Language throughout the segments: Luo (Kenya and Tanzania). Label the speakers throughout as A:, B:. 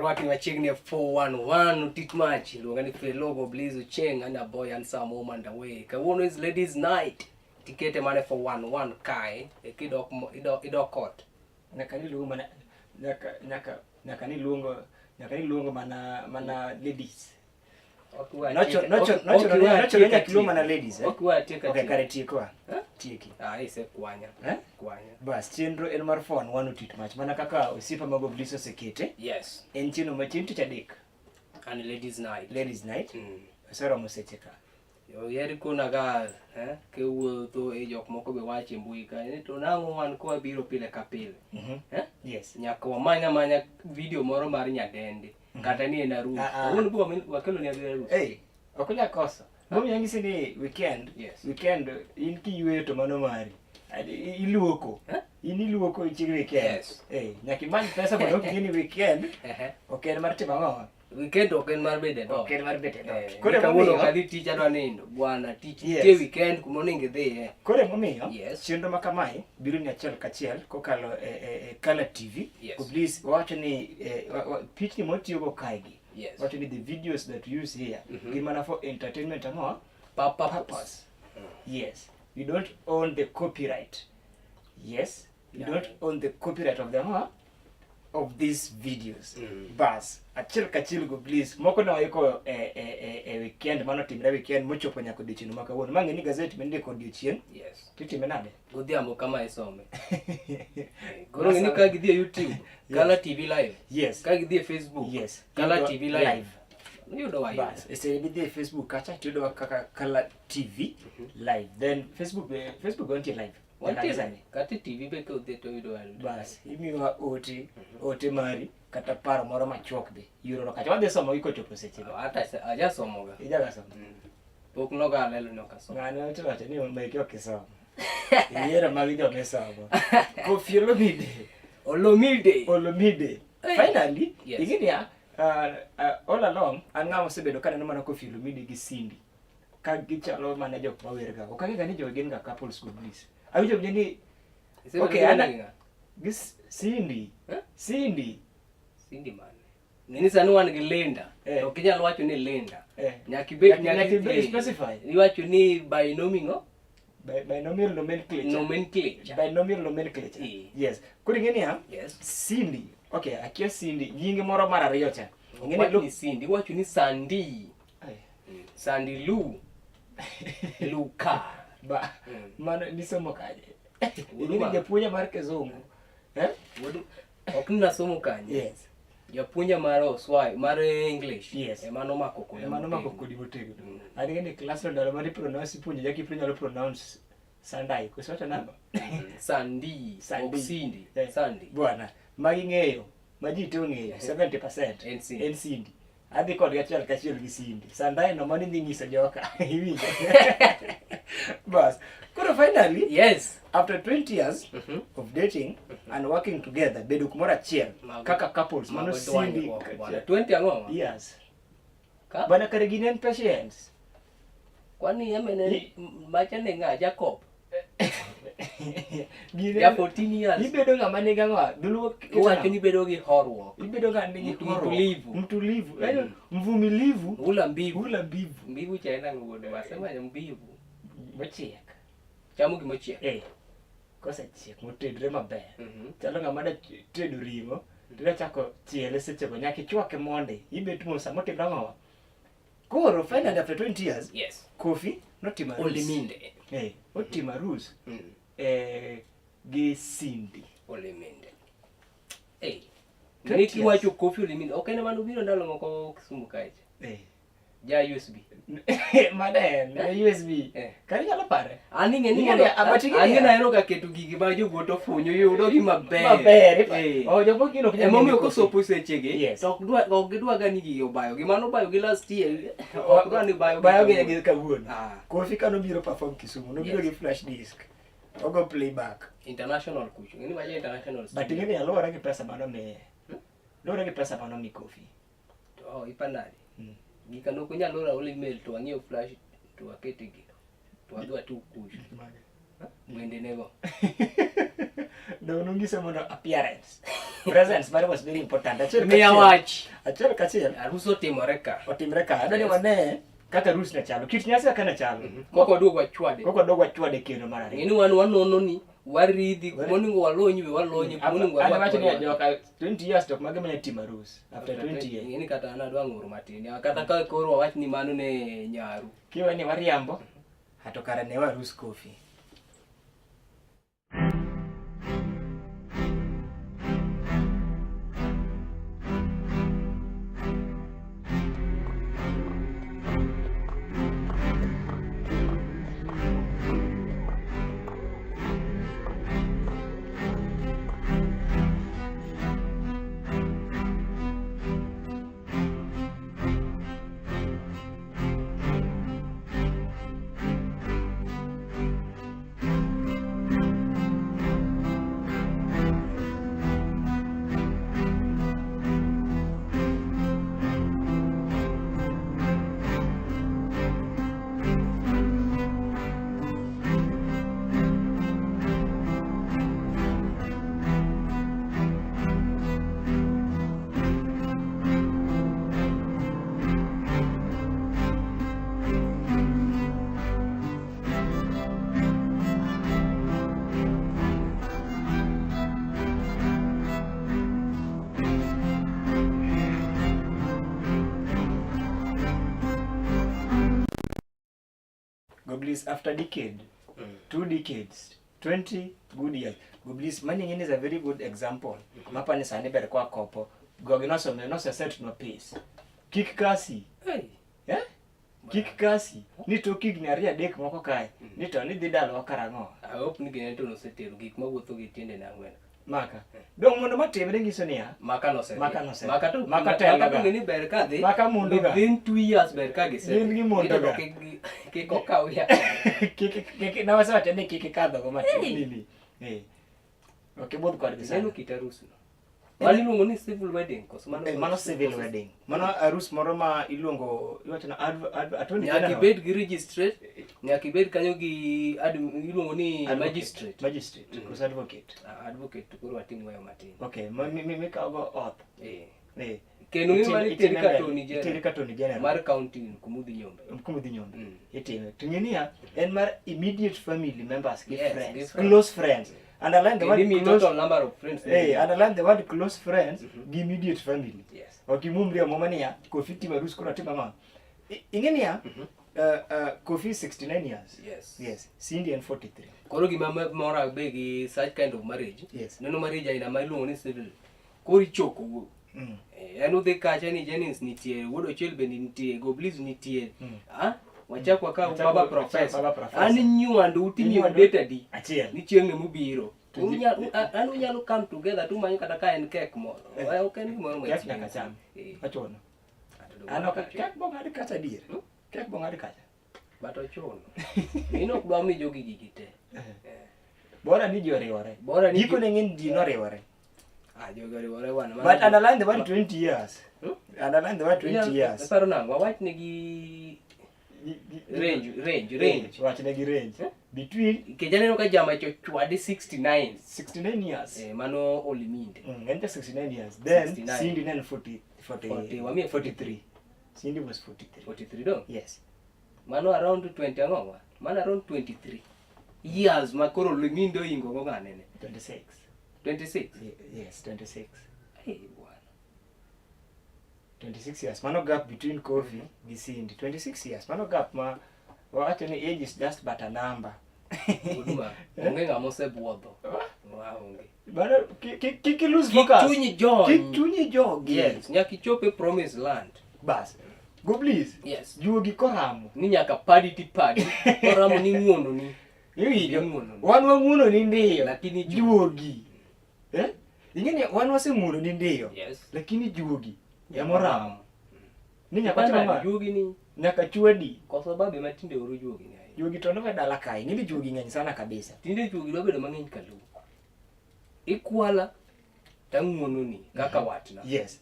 A: Arwaki machiegni e 411 Otit Mach, iluonga ni Felogo Bliss Ocheng, an a boy and some woman away. Kawuono is ladies night. Tikete mane 411 kae, e kidok idok ot.
B: Nyaka niluongo mana nyaka nyaka nyaka niluongo nyaka niluongo mana ladies. Nochuno nyaka iluong mana ladies. Eh?
A: Ok wa tieka.
B: Okay, kare tiekwa. Tieki.
A: Ah, isekwanya.
B: Eh?
A: Kwanya.
B: Bas, chenro en mar 411 Otit Mach mana kaka osiepa mag Oblis osekete.
A: Yes.
B: En chenro ma chieng' tich adek.
A: And ladies night.
B: Ladies night. Oseromo seche ka.
A: Oyier kuna ga eh, kiwuotho e jok moko be wacho e mbui ka ni to nang'o wan kwa biro pile ka pile. Eh?
B: Yes.
A: Nyaka wamany amanya video moro mar nyadendi kata ni en arus. Kawuono be wakelo ni arus.
B: Hey, ok onyal koso. Momiyo anyisi ni weekend,
A: Yes.
B: weekend in kiyweyo to mano mari. Iluoko.
A: Eh?
B: In iluoko chieng' weekend.
A: Yes.
B: Eh, nyaka imany pesa mondo ok ing'e ni weekend
A: Ehe.
B: ok en mar timo ang'o?
A: Weekend ok en mar bedo e dot.
B: Ok en mar bet e dot.
A: Eh,
B: Koro
A: kawuono
B: emomiyo
A: ok adhi tich adwa nindo. Bwana tich
B: Yes.
A: nitie weekend kuma onego idhiye.
B: Koro emomiyo
A: Yes.
B: chenro ma kamae biro ni achiel kachiel kokalo e Kala TV.
A: Yes.
B: Please wawacho ni pichni mwatiyogo kaegi.
A: Yes.
B: Wacho ni the videos that we use here gin mana for entertainment ang'o?
A: Purpose.
B: Purpose. Yes. We don't own the copyright. Yes. We
A: Yeah.
B: don't own the copyright of them, huh? Of these videos. Bas, achiel kachiel go please. Moko ne waiko e weekend mano timre weekend mochopo nyaka odiochieng' ma kawuono. Ma ng'e ni gazet mindiko odiochieng'
A: Yes.
B: titime nade?
A: Godhiambo kama isome. Koro ng'e ni ka gidhi e YouTube, Kala TV live.
B: Yes.
A: Ka gidhi e Facebook,
B: Yes.
A: Kala
B: Yudo
A: TV live.
B: live.
A: Yudo wa yudo.
B: Bas, e seche midhi e Facebook kacha tiyudowa kaka Kala TV live. Then Facebook Facebook wantie live. Nyaka
A: Wantie
B: sani.
A: kata e TV be kodhi to yudo wa yudo.
B: Bas, imiwa ote mari kata paro moro machuok be yurono kacha. Wadhi somo gi kochopo seche go.
A: Hata ajasomoga.
B: Ijaga somo.
A: Pok noga alelo ni ok asomo.
B: Ng'ane wacho wacho ni meke ok isomo. Iyiero mag joma isomo. Koffi Olomide.
A: Olomide.
B: Olomide.
A: Hey.
B: Finally,
A: Yes.
B: ing'e niya, all along, an ng'ama osebedo kaneno mana Koffi Olomide gi Cindy. Ka gichalo mana jok mawer ga. Ok ang'e ga ni jogi gin ga couples go please. Awinjo winjo ni
A: Isebedo
B: Okay,
A: gi
B: ana-
A: ng'a?
B: gi Cindy.
A: Eh?
B: Cindy.
A: Cindy mane? Ng'e ni sani wan gi Linda.
B: Eh.
A: Ok inyal wacho ni Linda.
B: Eh.
A: Nyaka ibed
B: Nyaka ibed specify.
A: Iwacho ni binomial
B: Binomial nomenclature.
A: nomenclature.
B: Binomial nomenclature.
A: Eh.
B: Yes. Koro ing'e niya,
A: Yes.
B: Cindy. Okay, akia Cindy. Nyinge moro mar ariyo cha. Ing'e ni
A: Wach ni Cindy, iwacho ni Sandy.
B: Ai.
A: Sandy Lu. Luka.
B: Ba, mano nisomo kanye?
A: Wuod
B: Ing'e ni
A: ma.
B: japuonja mar kizungu. Eh?
A: Ok ni nasomo kanye.
B: Yes.
A: Japuonja mar Oswai, mar English.
B: Yes.
A: Ema nomako koda.
B: Ema nomako
A: motegno.
B: kodi motegno. An ing'e ni class no ndalo mane pronounce ipuonjo jaki inyalo pronounce Sandai. Koso wacho nang'o?
A: Sandy.
B: Sandy.
A: Ok Cindy.
B: Eh.
A: Sandy.
B: Bwana, magi ng'eyo, ma ji te ong'eyo, 70%
A: En Cindy.
B: en Cindy. Adhi kodgi achiel kachiel gi Cindy. Sandai no mano idhi nyiso joka. Iwinjo? Bas. Koro finally,
A: Yes.
B: after 20 years of dating and working together, bedo kumoro achiel
A: Mago-
B: kaka couples, mano
A: Mago
B: Cindy
A: dwanyruok, bwana.
B: kachiel.
A: 20 ang'o?
B: Years.
A: Ka?
B: Bwana kare gini en patience.
A: Kwani emene macha ne ng'a Jacob.
B: Gini
A: Ja
B: en-
A: 14 years.
B: Ibedo ng'ama nigi ang'o? Dholuo keto
A: Iwacho
B: nang'o?
A: ni bedo gi horuok.
B: Ibedo ng'ama nigi horuok.
A: Mtulivu.
B: Mtulivu. Yaani mvumilivu.
A: Hula mbivu.
B: Hula mbivu.
A: Mbivu cha en ang'o wuod wa? Sema ni mbivu.
B: Mochiek.
A: Chamo gima ochiek.
B: Eh. Kosechiek motedre maber. Chalo ng'ama da tedo ring'o, to idwa chako chiele sechego nyaka ichwake mondi. Ibet mos sama otimre ang'owa. Koro finally after 20 years,
A: Yes.
B: Koffi notimo arus.
A: Oliminde.
B: Eh, otimo arus gi Cindy.
A: Oliminde. Eh.
B: 20
A: Ni kiwacho Koffi Oliminde. Ok en ema nobiro ndalo moko Kisumu kacha.
B: Eh.
A: Ja USB.
B: Mano en USB.
A: Eh.
B: Kare inyalo pare.
A: An ing'e ni
B: Ing'e ni- ah, but ing'e ni-
A: an ing'e nahero ga keto gigi ma jowuoth ofunyo yudo gi maber.
B: Maber.
A: Eh.
B: Oh, jomoko gino ok nyal
A: Emomiyo
B: ng'eyo Koffi.
A: kosopo sechegi
B: Yes.
A: to ok gidwa ga ni gigi obayo gi. Mano obayo gi last year. Ok dwa ni bayo gi
B: Bayo gi
A: kawuono.
B: gi kawuono.
A: Ah.
B: Koffi kanobiro perform Kisumu, nobiro
A: Yes.
B: gi flash disk. Ogo playback.
A: International kucho. Ng'e ni wacho international
B: But
A: studio.
B: ing'e ni luwore gi pesa manomiye. Luwore gi pesa manomi Koffi.
A: Oh, ipanade. Gika nok onyalo oro aola email to wang'iew flash to wakete gi. To wadhi watug kucho. Wende nego.
B: Dong nong'ise mondo appearance. Presence mare was very important. Achiel
A: Miya
B: kachiel.
A: wach.
B: Achiel kachiel.
A: Arus otimore ka.
B: Otimre ka. Adwa ni
A: Yes.
B: wane kaka arus ne chalo. Kit nyasi kaka ne chalo.
A: Koko waduog wachwade.
B: Koko waduog wachwade kendo mar ariyo.
A: Ng'eni wan wanono ni waridhi kumoningo walony we walony kumoningo
B: An
A: warwak
B: wacho ni
A: warwak.
B: ajoka 20 years to mage mane timo arus after 20 years.
A: Ng'eni kata an adwa ng'ur matin. Ya, Kata ka koro wawach ni mano ne nyaru.
B: Kiwa ni wariambo to kara ne warus Kofi. Goblis after decade, 2 decades, 20 good years. Goblis money is a very good example. Mapa ni sani ber kwa kopo. Gogi nosome nose set no pace. Kik kasi.
A: Hey.
B: Eh? Kik kasi. Ni tok higni ariyo adek moko kae. Ni to ni dhi dalawa karang'o.
A: I hope ni gine to nosetero gik mawuotho gi tiende ne ang'wen.
B: Maka. Dong mondo matimre nyiso niya.
A: Maka nosedhi.
B: Maka nosedhi.
A: Maka to
B: Maka telo
A: maka to
B: ga.
A: ng'e ni ber ka dhi.
B: Maka mundo ga.
A: Within 2 years ber ka gisedhi.
B: Gin gi mundo
A: Gineno
B: ga.
A: Kik okaw ya.
B: Kik kik nawasewacho ni kik ikadho go matin. Nini. Eh. Ok ibudh kodgi sana.
A: Ineno kit arus no. Mano iluongo ni civil wedding koso mano
B: Eh, mano civil wedding. Mano arus moro ma iluongo iwacho na adv adv attorney
A: Nyaka
B: general.
A: ibed gi registrate, nyaka ibed kanyo gi iluongo ni
B: Advocate.
A: magistrate.
B: Magistrate. Koso advocate.
A: Ah, Advocate to koro wating' weyo matin.
B: Okay, ma mi mi mikawo go oath.
A: Eh.
B: Eh.
A: Kendo ng'e mano iteri
B: Itime
A: ka
B: mbele.
A: attorney
B: Iteri
A: general
B: ka attorney general.
A: mar county kumudhi nyombe.
B: Kumudhi nyombe.
A: Mm.
B: Itime. To ng'e niya, en mar immediate family members gi
A: Yes,
B: friends.
A: gi friends.
B: Close friends. Underline the
A: Kendo
B: word
A: imiyi
B: close.
A: total number of friends.
B: Eh, underline the word close friends gi immediate family.
A: Yes.
B: Ok imumri amuma niya, Kofi timo arus koro atimo ang'o? Ing'e niya, Kofi is 69 years.
A: Yes.
B: Yes. Cindy en 43.
A: Koro gima mora be gi such kind of marriage.
B: Yes.
A: Neno marriage aina ma iluongo ni civil. Koro ichoko
B: Mm.
A: Eh, en udhi kacha ni Jennings nitie, Wuod Ochiel bende nitie, Goblis nitie.
B: Mm.
A: Ah, wachak wakaw
B: Wachak
A: baba
B: wachak
A: professor.
B: baba professor.
A: An nywando utimie
B: Inywando-
A: date adi?
B: Achiel.
A: Ni chieng' mubiro.
B: To ji-
A: An unyalo come together tumanyo kata ka en kek moro.
B: Eh.
A: Ok en gimoro ma
B: Kek nyaka
A: expensive.
B: cham.
A: Eh.
B: Ochuno.
A: Ato dong'
B: An ok
A: ochuno.
B: kek bong'ad kacha adier.
A: Hmm?
B: Kek bong'ad kacha.
A: But ochuno. In ok dwa mi jogi gigi te. Eh.
B: Bora ni ji oriwore.
A: Bora ni ji-
B: Gikone ng'eny ji noriwore.
A: Ah, jogi oriwore wan.
B: But underline the word 20 years.
A: Hmm?
B: Underline the word 20 years.
A: Iparo nang'o? Wawach negi range, range, range.
B: Wachne gi range.
A: Eh?
B: Between
A: Nikech aneno ka jama cho chwade 69.
B: 69 years.
A: Eh, mano Oliminde.
B: En ja 69 years. Then
A: 69.
B: Cindy ne en 40, 40,
A: 40, wamiye
B: 43. Cindy was 43.
A: 43 dong.
B: Yes.
A: Mano around 20 ang'o wa? Mano around 23 years ma koro Oliminde oingo go ng'anene.
B: 26.
A: 26.
B: Yes, 26.
A: Eh, bwana.
B: 26 years. Mano gap between Kofi gi Cindy. 26 years. Mano gap ma wawacho ni age is just but a number.
A: Huduma, onge ng'ama osebuodho. Wa onge.
B: Mano kik kik lose
A: Kik
B: focus.
A: chunyi jony.
B: Kik chunyi jogi.
A: Yes, nyaka ichop e promised land.
B: Bas. Go please.
A: Yes.
B: Juogi koramo.
A: Ni nyaka padi ti padi. Koramo ni ng'uono ni.
B: Iwinjo?
A: Ing'uono ni.
B: Wan wang'uono ni ndiyo.
A: Lakini
B: juogi. Eh? Ing'e ni wan waseng'uono ni ndiyo.
A: Yes.
B: Lakini juogi emoramo. Ni nyaka
A: Nyaka
B: timo ma?
A: juogi ni
B: Nyaka chwadi.
A: koso babe matinde oro juogi ni ahinya.
B: Juogi to nowe dala kae. Ing'e ni juogi ng'eny sana kabisa.
A: Tinde juogi dwa bedo mang'eny ka lowo. Ikwala tang'uononi kaka watna.
B: Yes.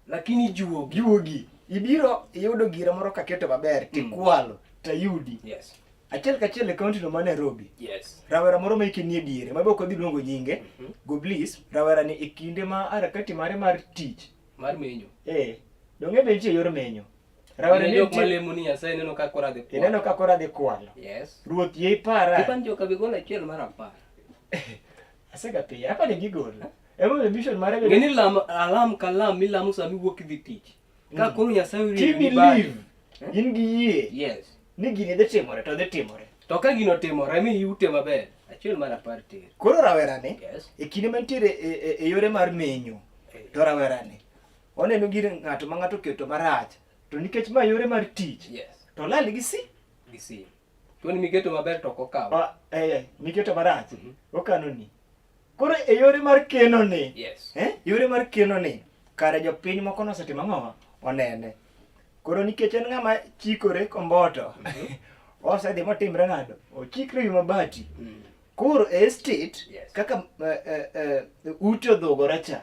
A: Lakini juogi.
B: Juogi. Ibiro iyudo gira moro kaketo maber tikwalo tayudi.
A: Yes.
B: Achiel kachiel e kaunti no ma Nairobi.
A: Yes.
B: Rawera moro ma hike nie diere, ma be ok odhi luongo nyinge, Goblis, rawera ni e kinde ma harakati mare mar tich.
A: Mar menyo.
B: Eh, donge be nitie yor menyo. Rawera
A: Ni
B: ni
A: jok
B: nitie-
A: malemo ni Nyasaye neno ka koro adhi kwalo.
B: ineno ka koro adhi kwalo.
A: Yes.
B: Ruoth yie ipara.
A: Ipan joka be gol achiel mar apar.
B: Asega piyo, apa ni gigolo. Emomiyo mission mare
A: Ng'e ni lam alam ka lam milamo sama iwuok idhi tich. Ka koro Nyasaye
B: Ki
A: oriembi ni
B: believe, in gi yie
A: Yes.
B: ni gini dhi timore to dhi timore.
A: To ka gino otimore mi iute maber, achiel mar apar ter.
B: Koro rawerani
A: Yes.
B: e kinde mantiere e yore mar menyo to rawerani oneno gir ng'ato ma ng'ato oketo marach to nikech ma yore mar tich
A: Yes.
B: to olal gi si
A: Gi sim. Tuoni miketo maber to ok okaw.
B: Ah, miketo marach okanoni. Koro e yore mar kenoni
A: Yes.
B: Yore mar kenoni kare jopiny moko nosetimo ang'owa onene. Koro nikech en ng'ama chikore komboto osedhi motimre nado ochikre wi mabati. Koro e estate
A: Yes.
B: kaka ute odhugore cha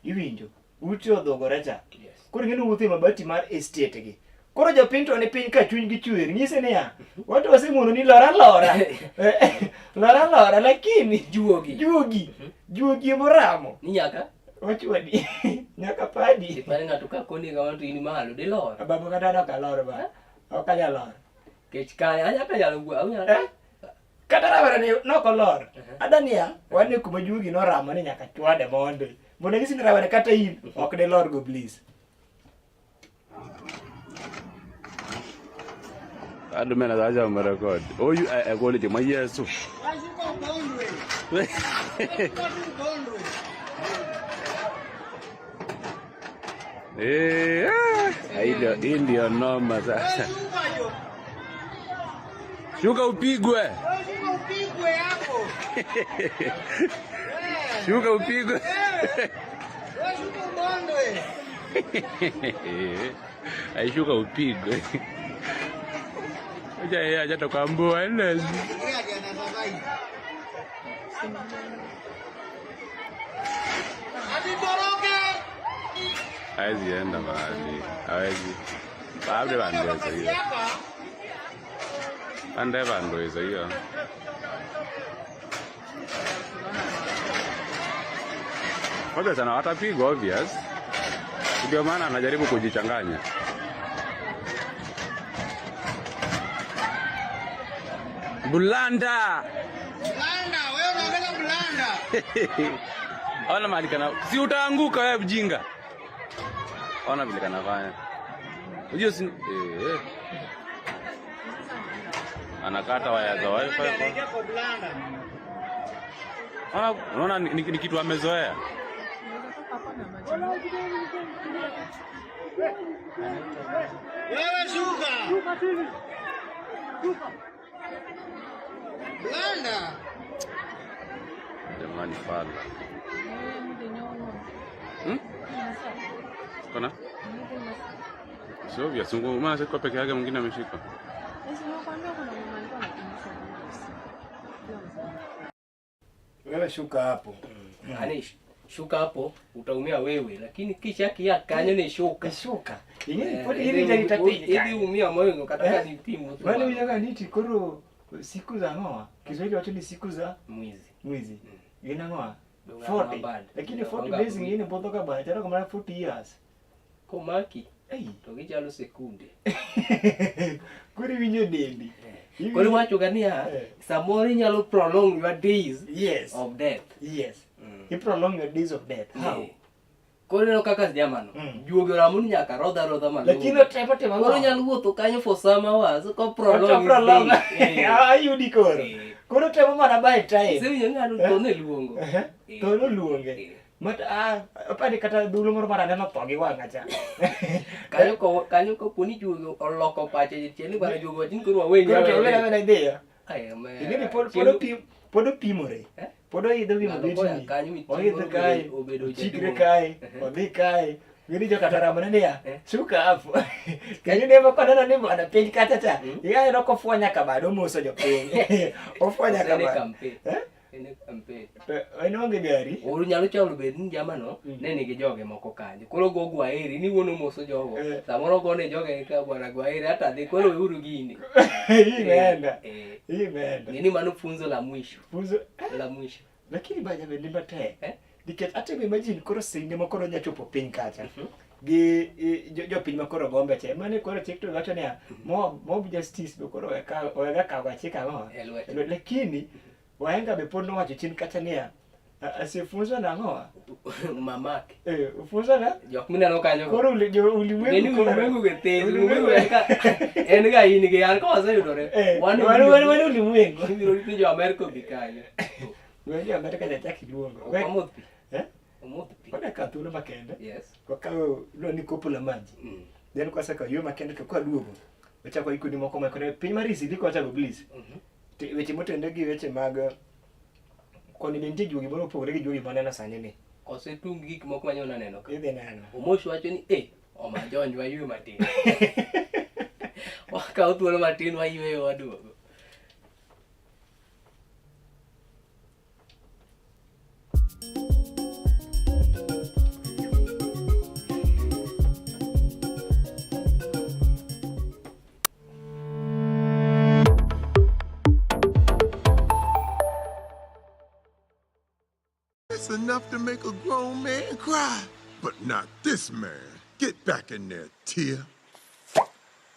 B: iwinjo ute odhugore cha
A: Yes.
B: koro ing'e ni wuotho e mabati mar estate gi. Koro jopiny to ni piny ka chunygi chwer nyise niya watu wasemuono ni lora lora lora lora lakini
A: Juogi.
B: juogi juogi emoramo
A: Ni nyaka
B: wachwadi nyaka padi
A: ipare ng'ato ka koni kamano to in malo dilor.
B: babu kata an ok alor ba ok anyal lor
A: Kech kanyo anyaka nyalo wuo anyalo.
B: Eh? Kata rawera ni nok olor ada niya wan e kuma juogi noramo ni nyaka chwade mondi mondo anyisi ni rawera kata in ok dilor go please.
C: Adumena zacha umerekodi. Oyu equality ma Yesu. Eh, hii ndio noma sasa. Shuka upigwe.
D: Shuka upigwe hapo.
C: Shuka upigwe.
D: Shuka ubondwe.
C: Aishuka upigwe. Acha yeye acha tukaambua ile. Hawezi enda mahali. Hawezi. Labda bandweza hiyo. Bande bandweza hiyo. Obvious sana watapigwa obvious. Ndio maana anajaribu kujichanganya. Bulanda.
D: Bulanda, wewe unaongeza bulanda.
C: Ona mahali kana si utaanguka wewe mjinga. Ona vile kanafanya. Unajua si Anakata waya za wifi. Ona unaona ni kitu amezoea.
D: Wewe shuka. Blanda.
C: Jamani fala. Kona? Sio obvious, maana siko peke yake mwingine ameshika.
B: Wewe shuka hapo.
A: Ani shuka hapo utaumia wewe lakini kisha kia kanyo ni shuka.
B: Shuka. Ingine podi hili ndio
A: Ili umia moyo ukataka ni timu tu.
B: Wale winyaga niti koro siku za ngoa. Kiswahili wacho ni siku za
A: mwizi.
B: Mwizi. Gina ngoa. 40. Lakini 40 days ingine botoka bwana charo kama 40 years.
A: Komaki.
B: Ei.
A: To gichalo sekunde.
B: Kuri winjo dendi.
A: Koro wacho ga niya, samoro inyalo prolong your days
B: yes.
A: of death.
B: Yes. You prolong your days of death. How?
A: Koro ineno kaka jamano. Juogi oramo ni nyaka rodha rodha malo.
B: Lakini otemo timo
A: Koro inyalo wuotho kanyo for some hours ko prolong his day.
B: Ayudi koro. Koro temo mana buy time.
A: Isewinjo ng'ato to ne luongo.
B: To ne luonge. Mat apani kata dhulo moro mar aneno tho gi wang'a cha.
A: Kanyo kopo ni juogi oloko pache jachien ni bwana juogi wachni koro wawe
B: Koro to wena wena idhiyo.
A: Ai, me.
B: Ing'e ni pod opimore. Pod oidho wi mabetni. Oidho kae, ochikre kae, odhi kae. Ng'e ni joka ramone niya, shuka hapo. Kendo ne koneno ni bwana piny kacha cha. Ineno kofwa nyaka bado omoso jopiny. Ofwa nyaka bado.
A: Campaign.
B: To en onge gari.
A: Oru nyalo chalo bed ni jamano ne nigi joge moko kanyo. Koro go gwaheri ni wuon omoso jogo.
B: Eh.
A: Samoro gone joge ka bwana gwaheri hata dhi koro weuru gini.
B: Hii imeenda.
A: Eh.
B: Hii imeenda.
A: Nini mano funzo la mwisho.
B: Funzo.
A: La mwisho.
B: Lakini baja bende matek.
A: Eh?
B: Nikech atemo imagine koro sinde ma koro nya chopo piny kacha. Gi jopiny ma koro gombe che. Mane koro chik to wacho niya, mob justice be koro wega kawo chik ang'o?
A: E lwete.
B: Lakini wahenga be pod nowacho chien kacha niya, asifunzwa nang'o?
A: Mamake.
B: Eh, ufunzwa na?
A: Jok mineno kanyo.
B: Koro ulimwengu
A: Ng'eni
B: koro-
A: ulimwengu ge this, ulimwengu en ga in gi an ka waseyudore.
B: Eh,
A: Wan
B: wan ulimwengu.
A: Ibiro rito jo Amerka obi kanyo.
B: Wen jo Amerka nyachak iluongo.
A: Ok wamodh pi.
B: Eh?
A: Omodh pi.
B: Wadaka thuolo makende.
A: Yes.
B: Wakawo lo ni kopo la maji. Then kwasekawo yo makende to kwaduogo, wachako waikoni moko makore piny mar Isili kocha go please. Weche motenore gi weche mag koni be nitie juogi moro mopogore gi juogi maneno sani ni.
A: Osetung gik moko ma nyo naneno ka.
B: Idhi neno.
A: Omosh wacho ni eh, oma jony waywe matin. Wakawo thuolo matin wayweyo waduogo.
E: It's enough to make a grown man cry, but not this man. Get back in there, Tia.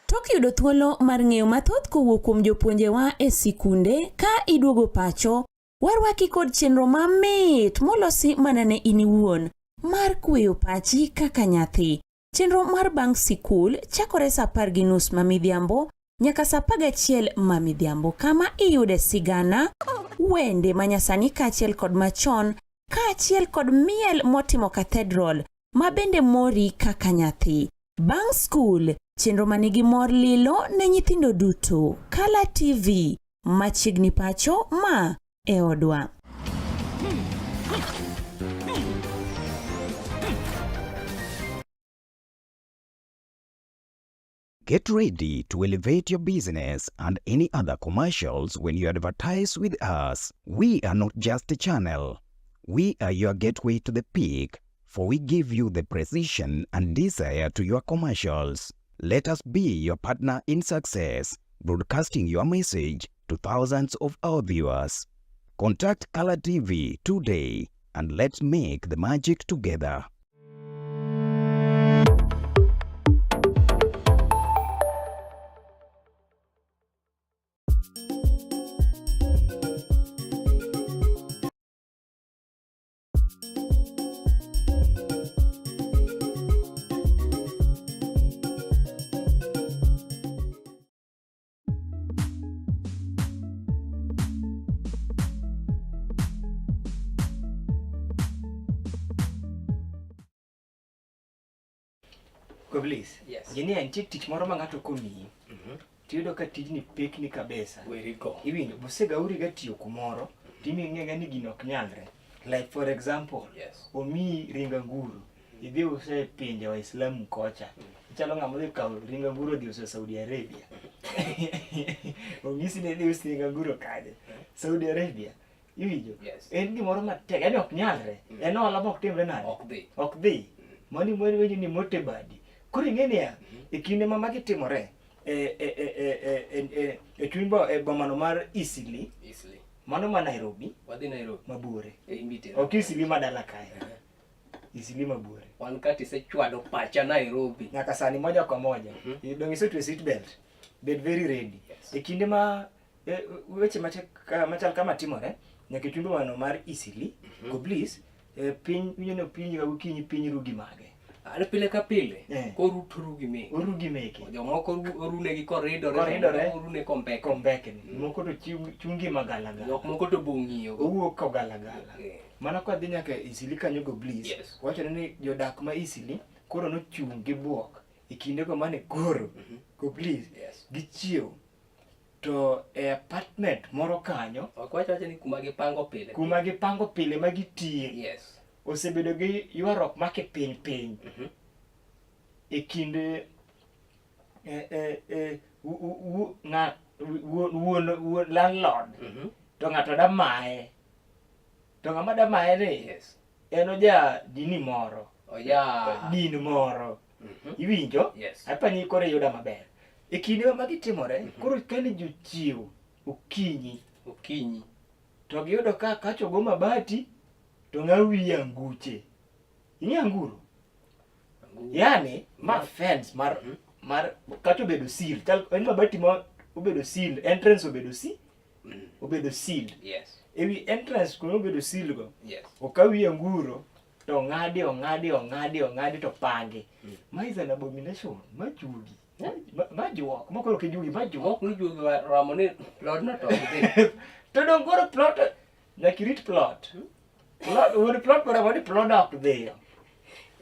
F: Tok yudo thuolo mar ng'eyo mathoth kowuok kuom jopuonjewa e sikunde ka iduogo pacho, warwaki kod chenro mamit molosi mana ne in iwuon mar kweyo pachi kaka nyathi. Chenro mar bang' sikul chakore saa 10:30 ma midhiambo nyaka saa 11 ma midhiambo kama iyude sigana, wende manyasani kaachiel kod machon, kaachiel kod miel motimo cathedral ma bende mori kaka nyathi. Bang' skul, chenro manigi mor lilo ne nyithindo duto. Kala TV, machiegni pacho ma e odwa.
G: Get ready to elevate your business and any other commercials when you advertise with us. We are not just a channel. We are your gateway to the peak, for we give you the precision and desire to your commercials. Let us be your partner in success, broadcasting your message to thousands of our viewers. Contact Color TV today and let's make the magic together.
B: Goblis.
A: Yes.
B: Ng'e ni nitie tich moro ma ng'ato komiyi. Tiyudo ka tijni pekni kabisa.
A: Weri go.
B: Iwinjo, bosegauri ga tiyo kumoro, timing'e ni gino ok nyalre. Like for example,
A: Yes.
B: omiyi ring anguro, idhi use e pinje Waislamu kocha. Ichalo ng'ama odhi kawo ring anguro odhi uso Saudi Arabia. Onyisi ni idhi us ring anguro kanye? Saudi Arabia. Iwinjo?
A: Yes.
B: En gimoro matek, yani ok nyalre. En ohala ma ok timre nade?
A: Ok dhi.
B: Ok dhi. Mani mweri wenyo ni mote badi. Koro ing'e niya, e kinde ma magi timore, e chuny e bomano mar Eastleigh,
A: Eastleigh.
B: mano ma Nairobi,
A: Wadhi Nairobi.
B: mabore.
A: E imbitera.
B: Ok Eastleigh ma dala kae. Eastleigh mabore.
A: Wan kati isechwado pacha Nairobi.
B: Nyaka sani moja kwa moja. Dong' isetwe seat belt. Bed very ready.
A: Yes.
B: E kinde ma weche machal kama timore, nyaka e chuny bomano mar Eastleigh, go please, piny winjo ni piny ka gokinyi piny rugi mage.
A: An pile ka pile,
B: Eh.
A: koru to rugi meke.
B: Orugi meke.
A: Jomoko orunegi koridore,
B: Koridore.
A: jomoko orune kombekni.
B: Kombekni. Moko to chungi magalagala.
A: Jok moko to bong'iyo go.
B: Owuok kogalagala.
A: Eh.
B: Mana kwadhi nyaka Eastleigh kanyo go please.
A: Yes.
B: Wachore ni jodak ma Eastleigh koro nochung' gi buok e kindego mane koro go please.
A: Yes.
B: Gichiew to e apartment moro kanyo
A: Ok wach wacha ni kuma gipango pile.
B: kuma gipango pile ma gitiye.
A: Yes.
B: Osebedo gi ywaruok make piny piny. E kind wuon landlord to ng'ato da maye. To ng'ama da maye ni
A: Yes.
B: en oja dini moro.
A: Oja.
B: Din moro. Iwinjo?
A: Yes.
B: Apanyi koro iyuda maber. E kinde ma magi timore, koro kane jochiew okinyi
A: Okinyi.
B: to giyudo ka kacha ogo mabati to ng'a wiye anguche. Ing'e anguro?
A: Anguro.
B: Yani ma fence mar mar kacha obedo seal. Chal en mabati ma obedo seal, entrance obedo si obedo sealed.
A: Yes.
B: Ewi entrance kuma obedo seal go,
A: Yes.
B: okaw wiye anguro to ong'adi ong'adi ong'adi ong'adi to pangi. Ma is an abomination, ma juogi. Ma, ma juok, ma koro ok juogi, ma juok.
A: Mok ni juogi ramo ni plodno to ok dhi.
B: To dong koro plot nyaka irit plot. Plot wuon plot koro ni plot ok dhiyo.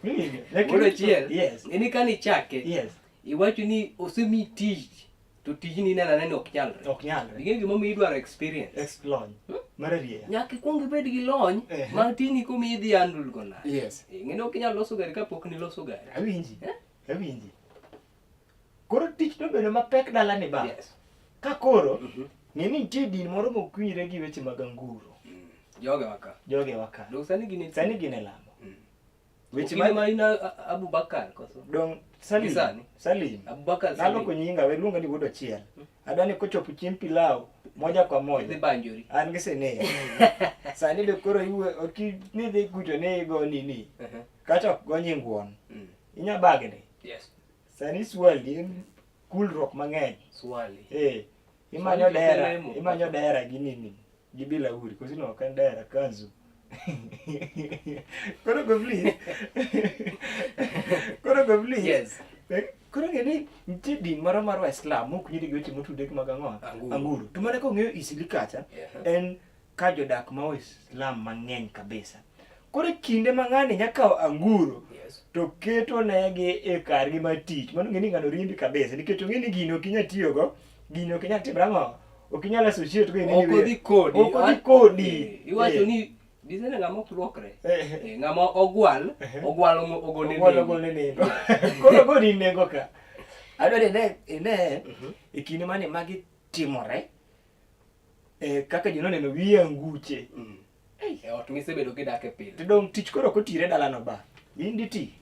B: Iwinjo? Nyaka
A: Wuod
B: irit
A: achiel.
B: plot. Yes.
A: Ini kane ichake.
B: Yes.
A: Iwacho ni osemi tich to tijni ineno anena ni ok nyalre.
B: Ok nyalre.
A: Ing'eyo gimomiyo idwaro experience.
B: Ex lony. Mar arieya.
A: Nyaka ikwong ibed gi lony
B: Ehe.
A: ma tijni komiyi idhi handle go nade.
B: Yes.
A: Ing'e ni ok inyal loso gari kapok niloso gari.
B: Awinji.
A: Eh?
B: Awinji. Koro tich nobedo mapek dalani ba.
A: Yes.
B: Ka koro ng'e ni nitie din moro mokwinjre gi weche mag anguro.
A: Jogewa ka.
B: Jogewa ka.
A: Dong sani gin e
B: Sani gin e lamo. Weche
A: Okinde
B: ma
A: ma in Abubakar koso?
B: dong Salim.
A: Gi sani?
B: Salim.
A: Abubakar Salim.
B: Naloko nyinga we luonga ni wuod achiel. Adwa ni kochopo chieng' pilau moja kwa
A: Idhi
B: moja.
A: banjori.
B: An gi sene. Sani be koro iwe ok ni dhi kucho ni igo nini.
A: Uh-huh.
B: Kata ok go nying wuon.
A: Mm.
B: Inya bagni.
A: Yes.
B: Sani swali en kulruok mang'eny.
A: Swali.
B: Eh. Imanyo
A: Swali
B: dera,
A: oselemo.
B: imanyo dera gi nini. Gi bilauri, koso no ok en dera kanzu. Koro go please. Koro go please.
A: Yes.
B: Eh, Koro ng'e ni nitie din moro mar Waislam mok nyiri gi weche motudre gi mag ang'o?
A: Anguro.
B: Anguro. To mana kong'eyo Isili kacha,
A: Yeah.
B: en ka jodak ma Waislam mang'eny kabisa. Koro e kinde ma ng'ani nya kawo anguro
A: Yes.
B: to keto negi e kargi mar tich. Mano ng'e ni ng'ano riembi kabisa nikech ong'e ni gini ok inyal tiyogo, gini ok inyal timre ang'o? Ok inyal associate go in
A: Ok
B: anyway.
A: odhi kodi.
B: Ok odhi kodi.
A: Eh, Iwacho
B: Eh.
A: ni disene ng'ama ok luokre.
B: Eh.
A: Eh, Ng'ama ogwal, ogwal ogone
B: Ogwal
A: nengo.
B: ogone nengo. Koro ogoni nengo ka. Adwa ni ine ine e kinde mane magi timore eh, kaka ji noneno wiye anguche.
A: Mm. E ot misebedo kidake pile.
B: To dong' tich koro ok otire dalano ba. In diti.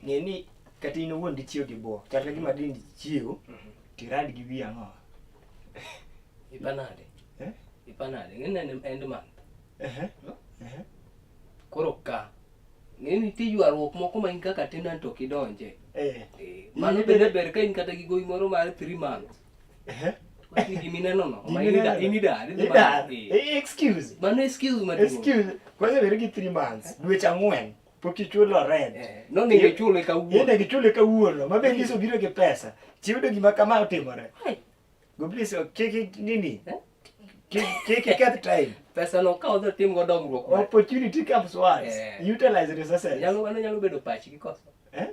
B: Ng'e ni kata in owuon dichiew gi buok. Chal ka gima diny ichiew tirad gi wiyi ang'o?
A: Ipanade.
B: Eh?
A: Ipanade. Ng'e ni en end month.
B: Ehe. Ehe.
A: Koro ka. Ng'e ni nitie ywaruok moko ma in kaka tenant ok idonje.
B: Eh.
A: Eh, Mano bende ber ka in kata gi gowi moro mar 3 months.
B: Ehe.
A: Wach ni gimineno no. Ma
B: Gima
A: in idar.
B: ineno. Idar. Eh, Excuse.
A: Mano excuse maduong'.
B: Excuse. Kwanza bed gi 3 months. Dweche ang'wen. Pok ichulo rent.
A: Eh, nonego ichule kawuono.
B: Onego ichule kawuono. Ma be nyiso biro gi pesa. Chiyudo gima kama otimore.
A: Ai.
B: Go please kik nini.
A: Eh?
B: Kik kik iketh time.
A: Pesa no ka odhi otim go dongruok. mar-
B: Opportunity comes once.
A: Eh.
B: Utilize resources.
A: Nyalo mano nyalo bedo pachgi koso.
B: Eh?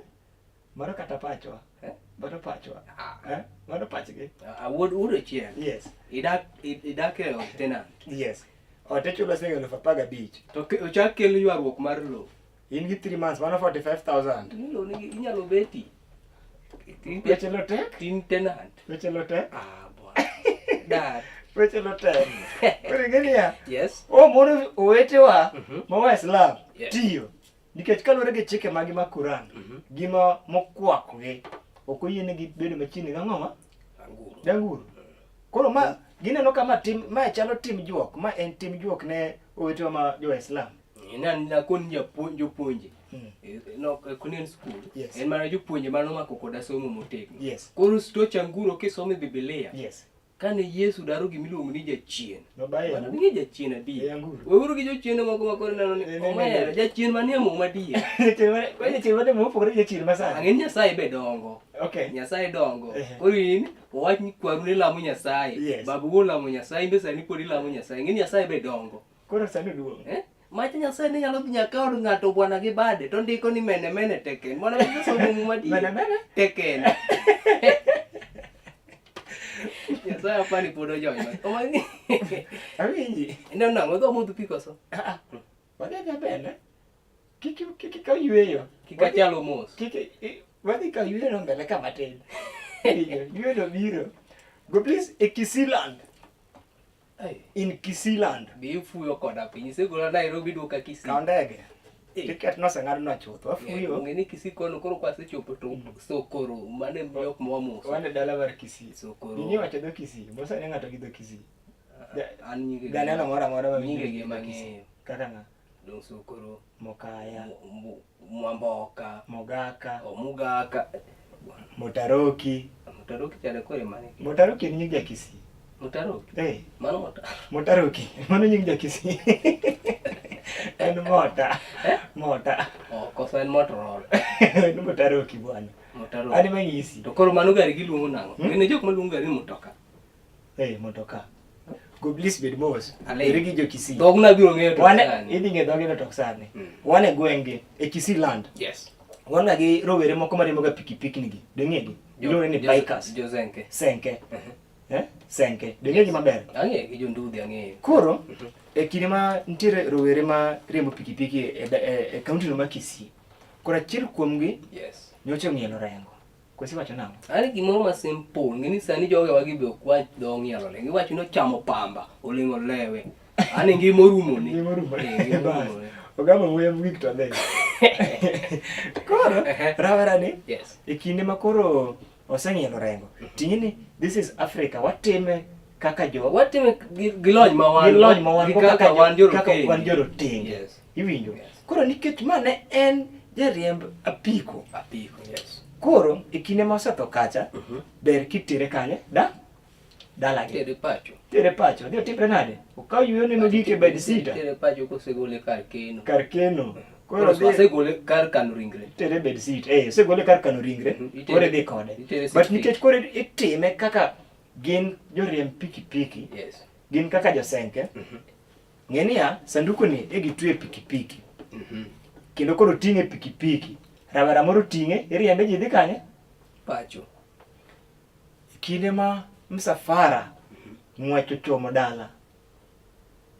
B: Mano kata pachwa.
A: Eh?
B: Mano pachwa.
A: Ah.
B: Eh? Mano pachgi.
A: Ah, wuod wuod achiel.
B: Yes.
A: Idak idak e od tenant.
B: Yes. Ot ichulo siling eluf apar gabich.
A: To ochak kel ywaruok mar lowo.
B: In gi 3 months, mano 45,000.
A: Ni lowo nigi inyalo beti. Tin
B: Weche lo tek.
A: tin tenant.
B: Weche lo tek.
A: Ah, bwana. Dar.
B: Weche lo tek. Koro ing'e niya,
A: Yes.
B: o mono owetewa ma Waislam
A: Yes.
B: tiyo nikech kaluwore gi chike magi mag Quran gima mokwakogi ok oyienegi bedo machiegni gi ang'o ma
A: Anguro.
B: gi anguro. Koro ma gineno ka ma tim ma chalo tim juok, ma en tim juok ne owetewa ma jo-Islam.
A: Ina nakoni japuonj jopuonje. No koni en skul.
B: Yes.
A: En mana jopuonje mane omako koda somo motegno.
B: Yes.
A: Koro stoch anguro kisomo e Biblia.
B: Yes.
A: Kane Yesu daro gimiluongo ni jachien.
B: Nobaye
A: Bwana,
B: anguro.
A: Ing'e jachien adier.
B: E anguro.
A: Weuru gi jochiende moko ma koro ineno ni
B: Ne, ne, ne,
A: omera
B: ne.
A: jachien manie muma adier.
B: Jachien mane- kwa jachien mane mopogore gi jachien masani.
A: Ang'e ni Nyasaye be dongo.
B: Okay.
A: Nyasaye dongo.
B: Ehe.
A: Koro in owach ni kwaru ne lamo Nyasaye.
B: Yes.
A: Babu olamo Nyasaye, in be sani pod ilamo Nyasaye. Ing'e ni Nyasaye be dongo.
B: Koro sani oduong'.
A: Eh? Mach Nyasaye ne nyalo dhi nyaka od ng'ato bwana gi bade to ndiko ni mene mene teken. Bwana gi somo muma adier.
B: Mene mene?
A: Teken. Nyasaye apani pod ojony. Oma-
B: Awinji.
A: Ineno nang'o? Idho modho pi koso?
B: Ah, ah. Wadhi adhiya mbele. Kik kik ikaw yueyo.
A: Kik achalo mos.
B: Kik wadhi kaw yueyo no mbele ka matin. Winjo, Yueyo no biro. Go please e Kisiland.
A: Ai,
B: In Kisiland.
A: Bi ifuyo koda piny. Isegola Nairobi duoka Kisii.
B: Kaw ndege.
A: Eh.
B: Tiket noseng'adnwa chuth. Wafuyo.
A: Ong'e ni Kisii kono koro kwasechopo to Sokoro mano e jok mwamoso.
B: Wan e dala mar Kisii.
A: Sokoro.
B: Ing'e wacho dho Kisii. Mosane ng'ato gi dho Kisii.
A: An nyinge
B: Janeno moro amora ma winjo
A: nyinge gi
B: dho Kisii.
A: mang'eyo.
B: Kaka ng'a?
A: Dong Sokoro,
B: Mokaya,
A: Mwamboka,
B: Mogaka,
A: Omugaka.
B: Motaroki.
A: Mutaroki chande kore mane?
B: Motaroki en nying ja Kisii.
A: Mutaroki.
B: Eh.
A: Mano mota.
B: Motaroki. Mano nying ja Kisii. En mota. Mota.
A: Oh, koso en Motorola.
B: En Motaroki bwana.
A: Mutaroki.
B: An ema ng'isi.
A: To koro mano gari giluongo nang'o? Gin jok maluongo gari ni mutoka.
B: Eh, motoka. Go please bed mos.
A: Ale.
B: Beri gi jo Kisii.
A: Dhogna biro ng'eyo to
B: Wan
A: sani.
B: idhi ng'e dhogi no tok sani. Wan e gwenge e Kisii land.
A: Yes.
B: Wan ga gi rowere moko mariembo ga pikipiki nigi. Ding'egi. Iluongo ni bikers.
A: Jozenke.
B: Senke. Eh? Senke. Ding'egi maber.
A: Ang'eyo gi jondudhi ang'eyo.
B: Koro e kinde ma nitiere rowere ma riembo pikipiki e, e, e kaunti no ma Kisii. Koro achiel kuomgi
A: Yes.
B: nyocha ong'ielo rengo. Kosi wacho nang'o?
A: Ani gimoro ma simple, ng'e ni sani jogewa gi be ok wach dho ng'ielo le. Giwacho ni ochamo pamba, oling'o lewe. Ani ngima orumone.
B: Ngima orumone.
A: Eh, ngima
B: Bas.
A: orumone.
B: Ogamo muya mogik to adhi. Koro rawera ni
A: Yes.
B: e kinde ma koro oseng'ielo rengo ting'e ni this is Africa watime kaka jo
A: Watime gi gi lony ma wan
B: gi lony ma wan
A: gi
B: go
A: kaka
B: kaka
A: wan
B: jo- kaka
A: jorotenge.
B: wan jorotenge.
A: Yes.
B: Iwinjo?
A: Yes.
B: Koro nikech ma ne en jariemb apiko
A: Apiko, yes.
B: koro e kinde ma osetho kacha ber kitere kanye da dalagi
A: Tere pacho.
B: tere pacho odhi otimre nade okaw yueyone mogik e bed sita
A: Tere pacho kosegole kar keno.
B: kar keno koro
A: Koro
B: odhi
A: osegole kar kano ringre.
B: tere bed sit eh osegole kar kano ringre koro idhi kode
A: Itere
B: but
A: six
B: nikech koro itime kaka gin joriemb pikipiki
A: Yes.
B: gin kaka josenke ng'e niya sanduku ni e gitwe e pikipiki kendo koro ting'e pikipiki rawera moro ting'e iriembe ji dhi kanye
A: Pacho.
B: kinde ma msafara ng'wech ochomo dala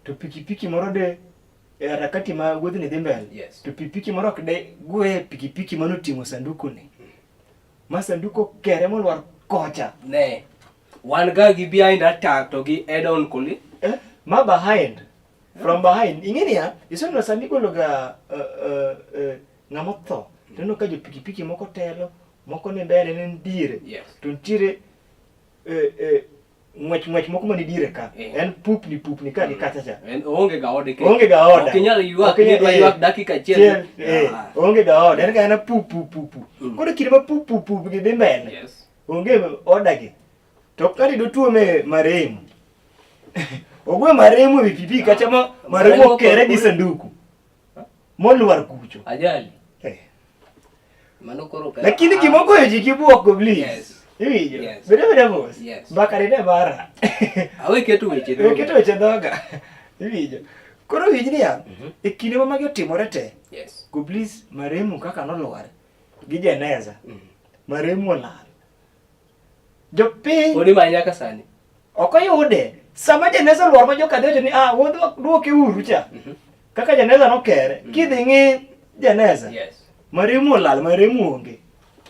B: to pikipiki moro de e harakati ma wuodhni dhi mbele
A: Yes.
B: to pikipiki moro ok de gwe pikipiki manoting'o sanduku ni ma sanduku okere molwar kocha
A: Ne. Wan ga gi behind attack to gi head on koli.
B: eh, ma behind from behind ing'e niya iseneno sani igolo ga uh, uh, uh, ng'ama otho tineno ka jo pikipiki moko telo moko ni mbele ne diere
A: Yes.
B: to nitiere eh, eh, ng'wech ng'wech moko mani diere ka
A: Eh.
B: en pupni pupni ka gi kacha cha
A: En oonge ga ode ke.
B: Oonge ga oda.
A: Ok inyal ywak
B: Ok inyal-
A: ni idwa
B: eh,
A: ywak dakika achiel.
B: eh,
A: Ah.
B: oonge ga oda en ga ena pu pu pu pu koro kinde ma pu pu pu gi dhi mbele
A: Yes.
B: onge oda gi to kani dotuome maremo ogwe maremo e wi pipi kacha ma maremo
A: Maremo
B: okere gi
A: kod-
B: sanduku molwar kucho
A: Ajali.
B: Eh.
A: Mano koro ka.
B: lakini gima ogoyo ji gi buok go please
A: Yes.
B: iwinjo
A: Yes.
B: bede bede mos
A: Yes.
B: mbaka ni ne mara
A: Awe keto weche dhoga.
B: keto weche dhoga iwinjo koro winj niya e kinde ma magi otimore te
A: Yes.
B: go please maremu kaka nolwar gi jeneza maremu olal jopiny
A: Pod imanye nyaka sani.
B: ok oyude sama jeneza olwar ma joka dhi wacho ni ah wuodhwa duoke uru cha kaka jeneza nokere kidhi ng'i jeneza
A: Yes.
B: maremu olal maremu onge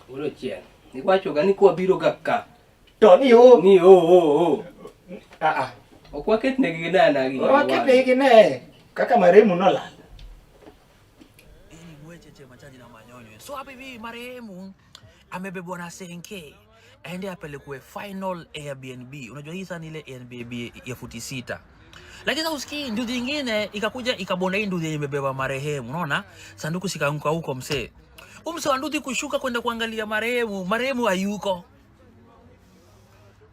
A: Uro chiel. Iwacho ga ni kwa biro ga ka.
B: to ni o
A: Ni o o o.
B: ah ah
A: Ok waket negi gi nana gi.
B: waketnegi gi ne kaka maremu nolal
H: Ili mwecheche machaji na manyonyo. So hapa hivi marehemu Amebebwa na senke aende apelekwe final Airbnb. Unajua hii sana ile Airbnb ya futi 6. Lakini sasa usikii nduthi nyingine ikakuja ikabonda hii nduthi yenye imebeba marehemu, unaona? Sanduku sikaanguka huko msee. Huyu msee wa nduthi kushuka kwenda kuangalia marehemu, marehemu hayuko.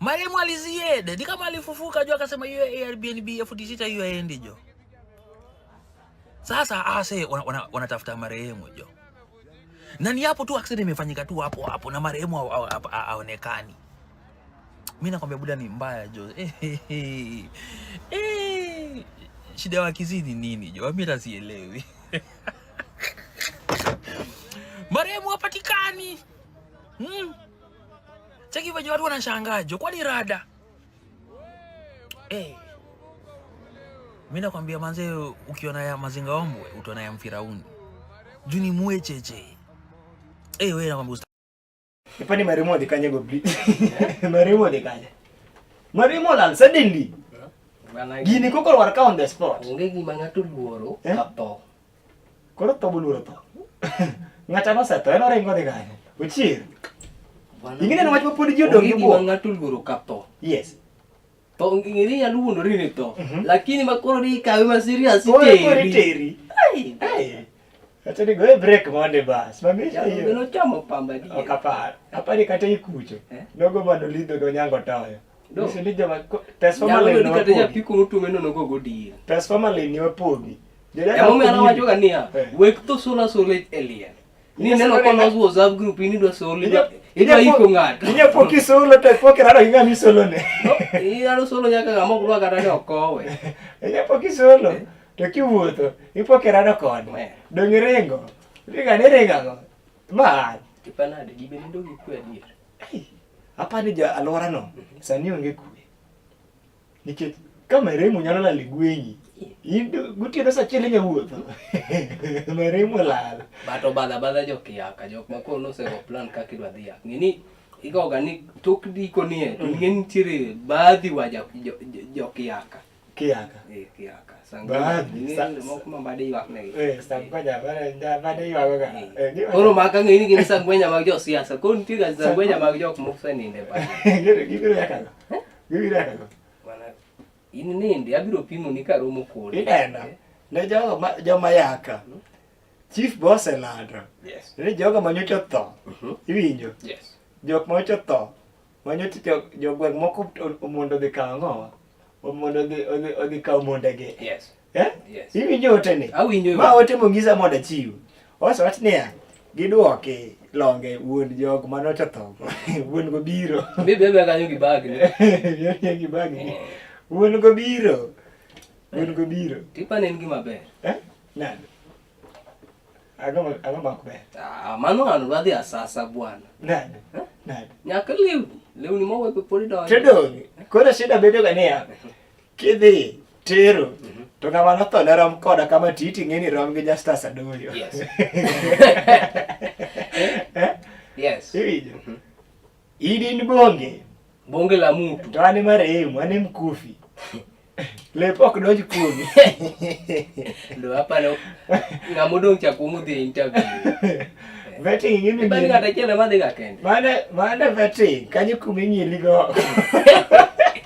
H: Marehemu aliziende, ni kama alifufuka jo, akasema hiyo Airbnb ya futi 6 hiyo haendi jo. Sasa ase wanatafuta marehemu jo. Na ni hapo tu accident imefanyika tu hapo hapo na marehemu haonekani. Mimi nakwambia buda ni mbaya jo. Shida ya Wakisii ni nini jo? Mimi hata sielewi. Marehemu hapatikani. Cheki venye watu wanashangaa jo, kwani rada? Mimi nakwambia manze, ukiona ya Mazinga Ombwe utaona ya Mfirauni. Juu ni mwecheche. Wewe nakwambia
B: Ipani marehemu odhi kanye go please. Marehemu odhi kanye. Marehemu olal suddenly.
A: Bana,
B: Gini koko war ka on the spot.
A: Onge gima ng'ato luoro ka tho.
B: Koro tho boluoro tho. Ng'ato nosetho, en oringo odhi kanye? Ochier.
A: Bana,
B: Ing'e ni wach ma pod ji odong'
A: onge
B: gi
A: gima
B: buok.
A: ng'ato luoro ka tho.
B: Yes.
A: Tho ing'e ni inyalo wuondori ni tho. Lakini ma koro ni ikawe ma serious
B: Koro koro
A: iteri.
B: iteri.
A: Ai.
B: Ai. Acha ni goye break mondi bas. Mamisha
A: Jalo
B: hiyo.
A: be nochamo pamba adier.
B: Ok apar. Apani kata ikucho. Nogo mano lidho go nyango toyo.
A: Do.
B: Nyiso ni joma pes
A: Nyalo
B: formalin
A: bedo
B: ni
A: kata
B: wapogi.
A: japiko notume no nogo go deal.
B: Pes formalin ni wapogi. Jodala
A: Emomiyo an
B: ok
A: awacho ga niya, wek tho sola sola e liel. Ni
B: Inya
A: neno
B: solo
A: kolos
B: ni-
A: WhatsApp group in idwa solo,
B: Inya
A: idwa iko ng'ato.
B: Inya po kisolo to po kirado gi ng'ama isolo ne.
A: Inyalo solo nyaka ng'ama ok dwa kata ni okowe.
B: Inya po kisolo to kiwuotho ipo kirado kode. Dong' iringo. Ringa ni ringa go. Ma
A: Ipanade, ji be nindo gi kwe adier.
B: Apani ja alwora no sani onge kwe. Nikech ka marehemu nyalo lal e gwengi, in gotieno saa achiel inya wuotho. Marehemu olal.
A: But obadho abadha jo Kiyaka, jok ma koro nosego plan kaka idwa dhi yak. Ng'e ni igoga ni tok diko nie, to ng'e ni nitiere baadhi wa jo Kiyaka.
B: Kiyaka.
A: Kiyaka.
B: Baadhi,
A: Ng'e ni moko ma bade ywak negi.
B: Sangwenya, bade ywago ga.
A: Koro maka ng'e ni gin sangwenya mag josiasa, koro nitie ga sangwenya mag jok moseninde bade.
B: Gibiro yaka go. Gibiro yaka go.
A: Mana in nindi abiro pimo ni karomo kodi.
B: Ineno, ne jogo ma joma yaka. Chief boss elando.
A: Yes.
B: Ni jogo manyocha otho. Iwinjo?
A: Yes.
B: Jok manyocha otho. Manyocha jogweng' moko omondo odhi kawo ang'owa? Omondo odhi kawo mondegi.
A: Yes. Yes.
B: Iwinjo ote ni?
A: Awinjo.
B: Ma ote mong'isa mondo achiw. Owacho niya, gidwoki longe wuon jok manocha otho. Wuon go biro.
A: Mi bebe kanyo gi bag ni.
B: Bebe gi bag ni. Wuon go biro. Wuon go biro.
A: Tipa ne en gima ber.
B: Nade? Ang'o ma ok ber?
A: Mano ng'ano dwa dhi asasa bwana.
B: Nade? Nade?
A: Nyaka lewni. Lewni mowepe pod idonjo.
B: To dong', koro shida bedo ga niya, kidhi tero, to ng'ama notho ne rom koda kama titi ng'e ni rom gi Justus Adoyo.
A: Yes. Yes.
B: Iwinjo? In in bonge.
A: Bonge la mutu.
B: To an e marehemu, an e mkufi. Lep ok donj kuomi.
A: Ndo aparo ng'ama odong' cha kuom odhi e interview.
B: Vetting ing'e ni
A: Ibani ng'ato achiel ema dhi ga kende.
B: Mane vetting, kanyo kuma ing'ieli go.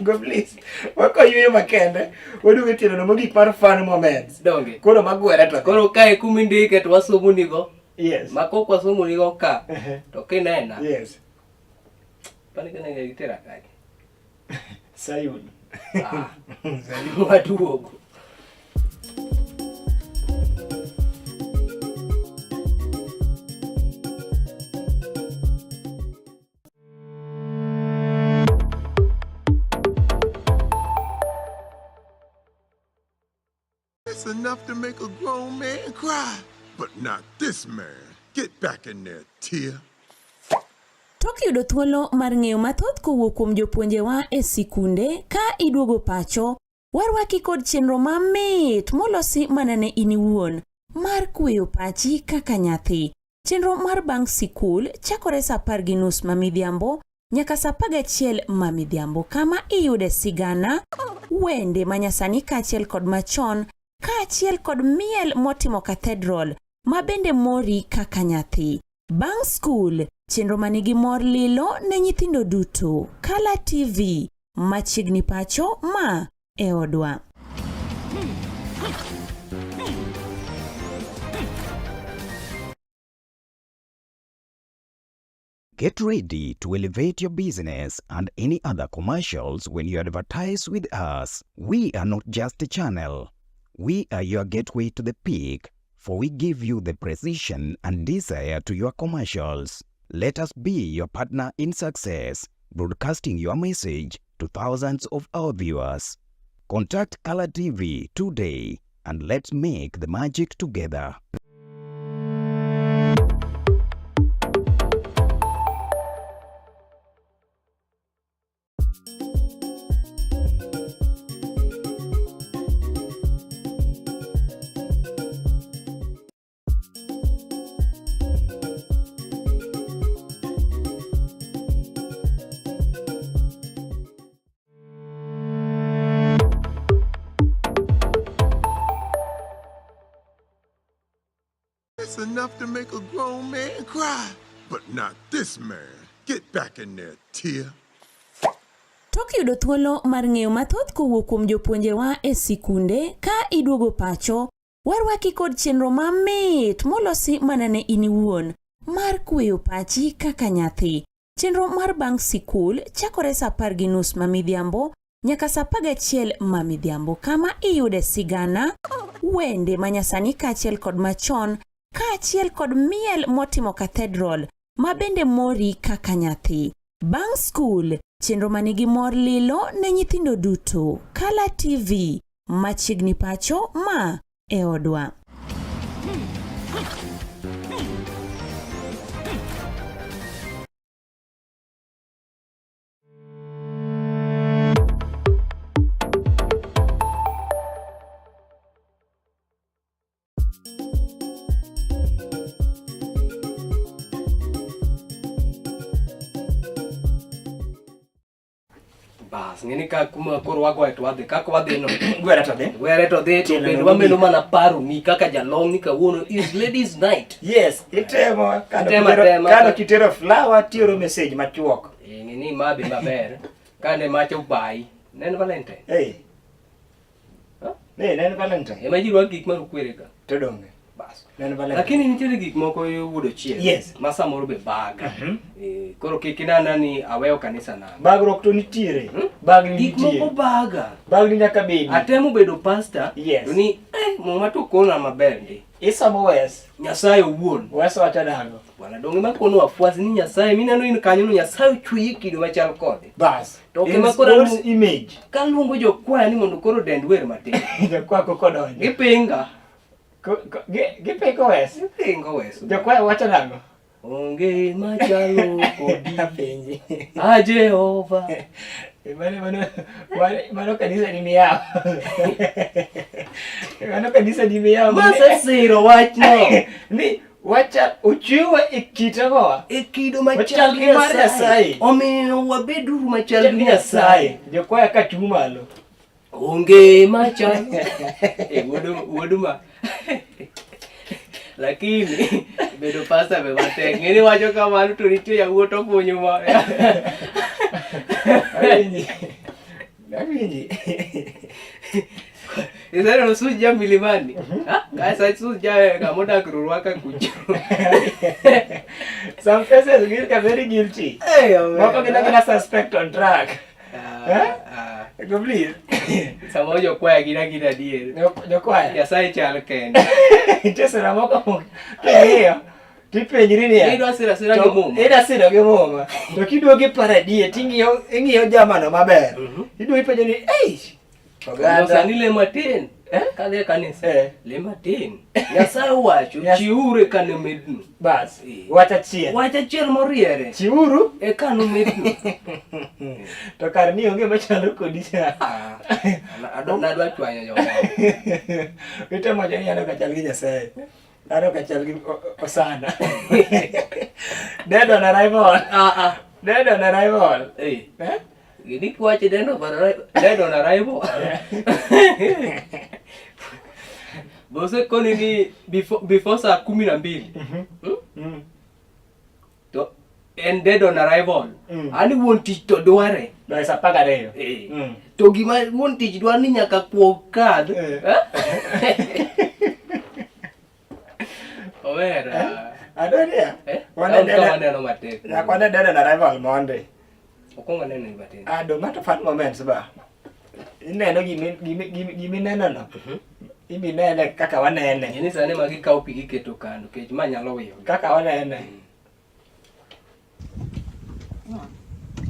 B: Go please. Wako yueyo makende. Waduogo e tielo no mogik mar fun moments.
A: Donge.
B: Koro magwere to.
A: Koro kae kuma indike to wasomo nigo.
B: Yes.
A: Ma kok wasomo nigo ka. To kinena.
B: Yes.
A: Pani kinena gitera kanye.
B: Sayun.
A: Waduogo.
E: It's enough to make a grown man cry, but not this man. Get back in there, Tia.
F: Tok yudo thuolo mar ng'eyo mathoth kowuok kuom jopuonjewa e sikunde ka iduogo pacho, warwaki kod chenro mamit molosi mana ne in iwuon mar kweyo pachi kaka nyathi. Chenro mar bang' sikul chakore saa apar gi nus ma midhiambo nyaka saa apar gachiel ma midhiambo kama iyude sigana, wende manyasani kaachiel kod machon kaachiel kod miel motimo cathedral ma bende mori kaka nyathi. Bang' skul, chenro ma nigi mor lilo ne nyithindo duto. Kala TV, machiegni pacho ma e odwa.
G: Get ready to elevate your business and any other commercials when you advertise with us. We are not just a channel. We are your gateway to the peak, for we give you the precision and desire to your commercials. Let us be your partner in success, broadcasting your message to thousands of our viewers. Contact Color TV today and let's make the magic together.
E: It's enough to make a grown man cry. But not this man. Get back in there, Tia.
F: Tok yudo thuolo mar ng'eyo mathoth kowuok kuom jopuonjewa e sikunde ka iduogo pacho, warwaki kod chenro mamit molosi mana ne in iwuon mar kweyo pachi kaka nyathi. Chenro mar bang' sikul chakore sa 10:30 ma midhiambo nyaka sa 11 ma midhiambo kama iyude sigana, wende manyasani kaachiel kod machon kaachiel kod miel motimo cathedral ma bende mori kaka nyathi. Bang' skul, chenro manigi mor lilo ne nyithindo duto. Kala TV, machiegni pacho ma e odwa.
A: Bas, ng'eni ka kuma koro wagoye to wadhi kaka wadhi no.
B: Gwera to dhi.
A: Were to dhi to
B: Tielo
A: bende
B: no
A: wameno
B: mogik.
A: mana paro ni kaka jalong ni kawuono is ladies night.
B: Yes, itemo kano
A: Itemo
B: kitero,
A: atema.
B: kano kitero flower tioro message machuok.
A: Eh, ng'eni ma be maber. Kane macha obayi. Ne en Valentine.
B: Hey.
A: Huh?
B: Ne, ne en Valentine.
A: Ema ji rwako gik marokwere ka.
B: To donge.
A: Bas.
B: Ne en Valentine.
A: Lakini nitiere gik moko wuod ochiel.
B: Yes.
A: Ma samoro be baga.
B: Mhm.
A: Eh, koro kik inana ni aweyo kanisa nang'o.
B: Bagruok to nitiere.
A: Hmm?
B: Bagni
A: Gik
B: nitie.
A: moko baga.
B: Bagni nyaka bedi.
A: Atemo bedo pastor.
B: Yes.
A: To ni muma to kona maber ndi.
B: Isomo wes.
A: Nyasaye owuon.
B: Wes wacho nang'o?
A: Bwana donge makono wafuasi ni Nyasaye mineno in kanyo no Nyasaye ochweyi e kido machal kode.
B: Bas.
A: To
B: In
A: kema koro
B: God's
A: alu-
B: image.
A: Kaluongo jokwaya ni mondo koro dend wer matin.
B: Jokwaya kodonjo.
A: Gipinga.
B: Gipingo wes.
A: Gipingo wes.
B: Jokwaya wacho nang'o?
A: Onge machalo kodi.
B: Apenji.
A: A Jehova.
B: Mano mano mano kanisa ni miyawo. Mano kanisa ni miyawo.
A: Masesiro wachno.
B: Ni wacha ochwewa e kit ang'owa?
A: E kido
B: Machal
A: machal
B: gi mar Nyasaye.
A: Omiyo wabeduru machal gi
B: Nyasaye.
A: Nyasaye.
B: Jokwaya ka chung' malo.
A: Onge machal. Eh, wuodu ma. Lakini bedo pasta be matek. Ng'eni wacho kamano to nitie yawuot ofunyo ma.
B: Awinji. Awinji.
A: Iseneno such ja milimani? Ha? Kasa such ja kamodak Ruaraka kucho.
B: Some cases guilt are very guilty.
A: Eh, omera.
B: Moko gin agina suspect on track.
A: Ah,
B: Eh?
A: ah.
B: Go please.
A: Samoro jokwaya gin agina adier.
B: Jokwaya.
A: Nyasaye chal kende.
B: Nitie sura moko king'iyo tipenjri niya.
A: Idwa siro asira gi
B: To-
A: muma.
B: Idwa siro gi muma. To kiduogo iparo adier ting'iyo ing'iyo jamano maber. Iduogo ipenjo ni ei
A: Omiyo sani le matin.
B: Eh?
A: Kadhi e kanisa.
B: Eh.
A: Le matin. Nyasaye owacho
B: Nyas-
A: chiwuru eka nomednu.
B: Bas.
A: Eh.
B: Wach achiel.
A: Wach achiel moriere.
B: Chiwuru
A: Eka nomednu.
B: to kar ni onge machalo kodi cha.
A: Ah, nadwa chwanyo jomoko.
B: Itemo wacho ni an ok achal gi Nyasaye. An ok achal gi Osana. Dead on arrival.
A: Ah, ah.
B: Dead on arrival.
A: Eh.
B: Eh?
A: Gini kiwacho dead on arrival. Dead on arrival. Bose koni ni before saa 12. Hmm?
B: Mm.
A: To en dead on arrival.
B: Mm.
A: Ani wuon tich to dware.
B: Dwa saa 12.
A: Eh.
B: Mm.
A: To gima wuon tich dwaro ni nyaka kuog kadh.
B: Eh.
A: Omera.
B: Adonia.
A: Eh?
B: Wane
A: An ka
B: dead.
A: waneno matek.
B: Nyaka wane dead on arrival mondi.
A: Okwongo aneno ni matin.
B: Ado mato fun moments ba. Ineno gimi gimi gimi gimineno no. Ibi nene kaka wanene.
A: Ng'e ni sani ma gikawo pi giketo kando nikech ma nyalo wiyogi.
B: Kaka wanene.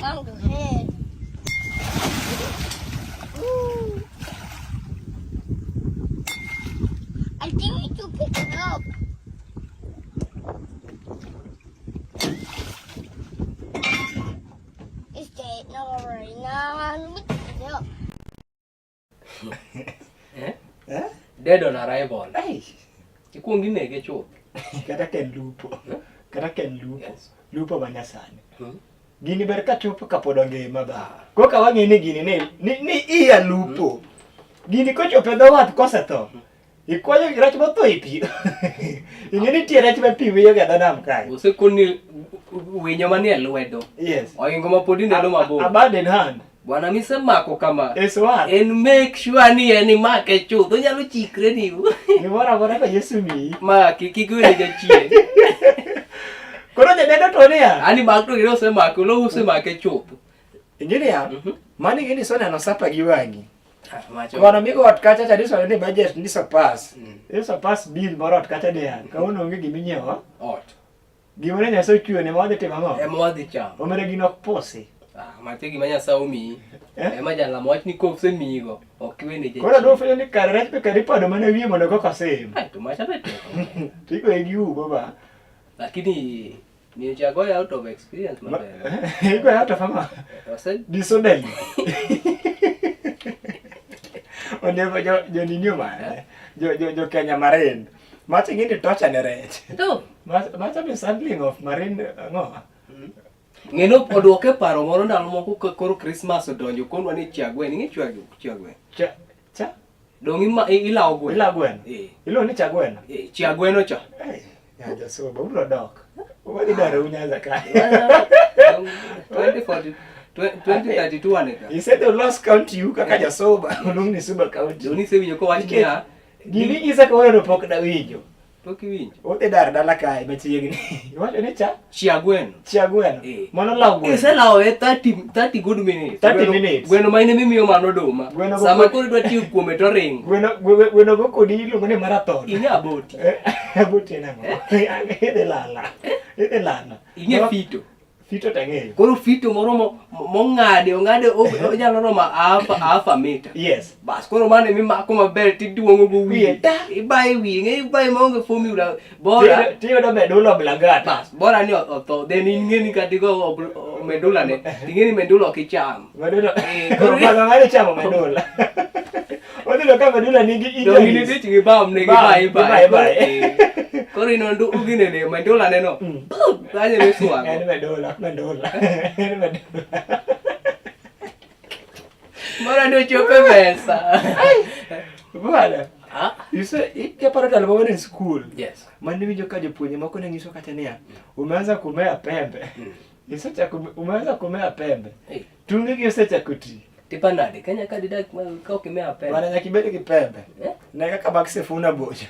I: Come to head. Ooh. I think we should pick it up. It's dead. Not already. Now we pick it up.
A: Eh?
B: Eh?
A: Dead on arrival.
B: Ai.
A: Ikuong inege chuth.
B: Kata ka en lupo. Kata ka en lupo.
A: Yes.
B: Lupo ma nyasani.
A: Hmm.
B: Gini ber ka chopo kapod ongima ba. Koka wang'e ni gini ni ni, ni iya lupo. Gini kochopo e dho wath kosetho. Ikwanyo rech motho e pi. Ing'e ni nitie rech ma pi wiyo ga e dho nam kae.
A: Osekoni winyo manie lwedo.
B: Yes.
A: Oingo ma pod ineno
B: A
A: mabor.
B: bird in hand.
A: Bwana misemako kama.
B: Is what?
A: En make sure ni en imake chuth. Onyalo chikre ni.
B: Gimoro amora ka Yesu miyi.
A: Maki kik iwene jachien.
B: Koro janeno to niya.
A: Ani mak to gino osemako, lo osemake chuth.
B: Ing'e niya,
A: Mhm.
B: mano ing'e ni iseneno sapa gi wang'i.
A: Ah, macho.
B: Kono migo ot kacha cha nisoyo ni budget ni surpass.
A: Mm.
B: Ni surpass bill moro ot kacha niya. Kawuono onge giminyiewo.
A: Ot.
B: Gima ne Nyasaye ochiwo ne wadhi timo ang'o?
A: Ema wadhi chamo.
B: Omera gino ok pusi.
A: Ah, macho gima Nyasaye omiyi.
B: Eh?
A: Ema jalamo wach ni kosemiyigo, ok iwene jachien.
B: Koro adwa fwenyo ni kar rech be kar ipado mana wiye mondo koka osim.
A: Ai, to macha be tek.
B: To igoye gi umo ba.
A: Lakini miyo goyo out of experience maber.
B: Igoye out of ang'o?
A: Ose
B: Disorderly. Onego jo jo nini omane. Jo jo jo Kenya Marine. Macha ing'e ni tocha ne rech.
A: to
B: Macha mishandling of marine ang'o?
A: ng'eno oduoke paro moro ndalo moko ka koro Christmas odonjo konwa ni chia gwen, ing'e chia chia gwen.
B: Cha cha
A: Dong ima ilawo gwen.
B: ila gweno.
A: Eh.
B: Iluongo ni cha gweno.
A: Eh, chia gweno cha.
B: Eh, ya jasoba ubiro dok. Wadhi daro Nyanza ka.
A: 2040 2032 aneka.
B: You said they lost county you kaka jasoba oluong ni Suba County.
A: Dong isewinjo kowach niya,
B: Gini nyisa kawuono pok nawinjo.
A: pok iwinjo.
B: Odhi dar dala kae machiegni. Iwacho ni cha
A: Chia gweno.
B: chia gweno.
A: Eh.
B: Mano law gweno.
A: Iselawo e 30 30 good minutes.
B: 30
A: Gweno-
B: minutes.
A: Gweno ma in emimiyo mano oduma.
B: Gweno go-
A: Sama koro idwa tiyo kuome to ringo.
B: Gweno gwe- gweno go kodi iluongo ni marathon.
A: Ing'e aboti.
B: Eh, aboti en ang'o? Idhi lala. Idhi lala.
A: Ing'e fito.
B: Fito to ang'eyo.
A: Koro fito moro mong'ade ong'ade onyalo romo half a meter.
B: Yes.
A: Bas koro mano emimako maber tiduong'o go
B: Wiye
A: wiye.
B: ta.
A: Ibaye wiye, ng'e ibaye maonge formula. Bora
B: Tiyudo medula oblongata.
A: bas bora ni otho then ing'e ni kata igo medula ne ting'e ni medula ok icham.
B: Medula.
A: Eh, koro-
B: Koro ng'ani chamo medula. Odhi yudo ka medula nigi
A: Dong in
B: injuries.
A: idich gi bam ne gi
B: Bam,
A: baye
B: gibaye
A: baye.
B: baye.
A: Eh. Koro inondo uginene medula ne no. Kanyo miswago.
B: En medula, ok medula. En medula.
A: Bora ni ochope pesa.
B: Bwana.
A: Ah,
B: Ise ikaparo ndalo ma wan e school.
A: yes.
B: Mane winjo ka jopuonje moko ne nyiso kata niya, umeanza kumea pembe. Isechako umeanza kumea pembe.
A: Eh,
B: Tungegi osechako ti.
A: Tipa nade? Kenya ka didak ka ok imea pembe.
B: Bwana nyaka ibed gi pembe.
A: Eh?
B: Ne kaka Max Sifuna bocho.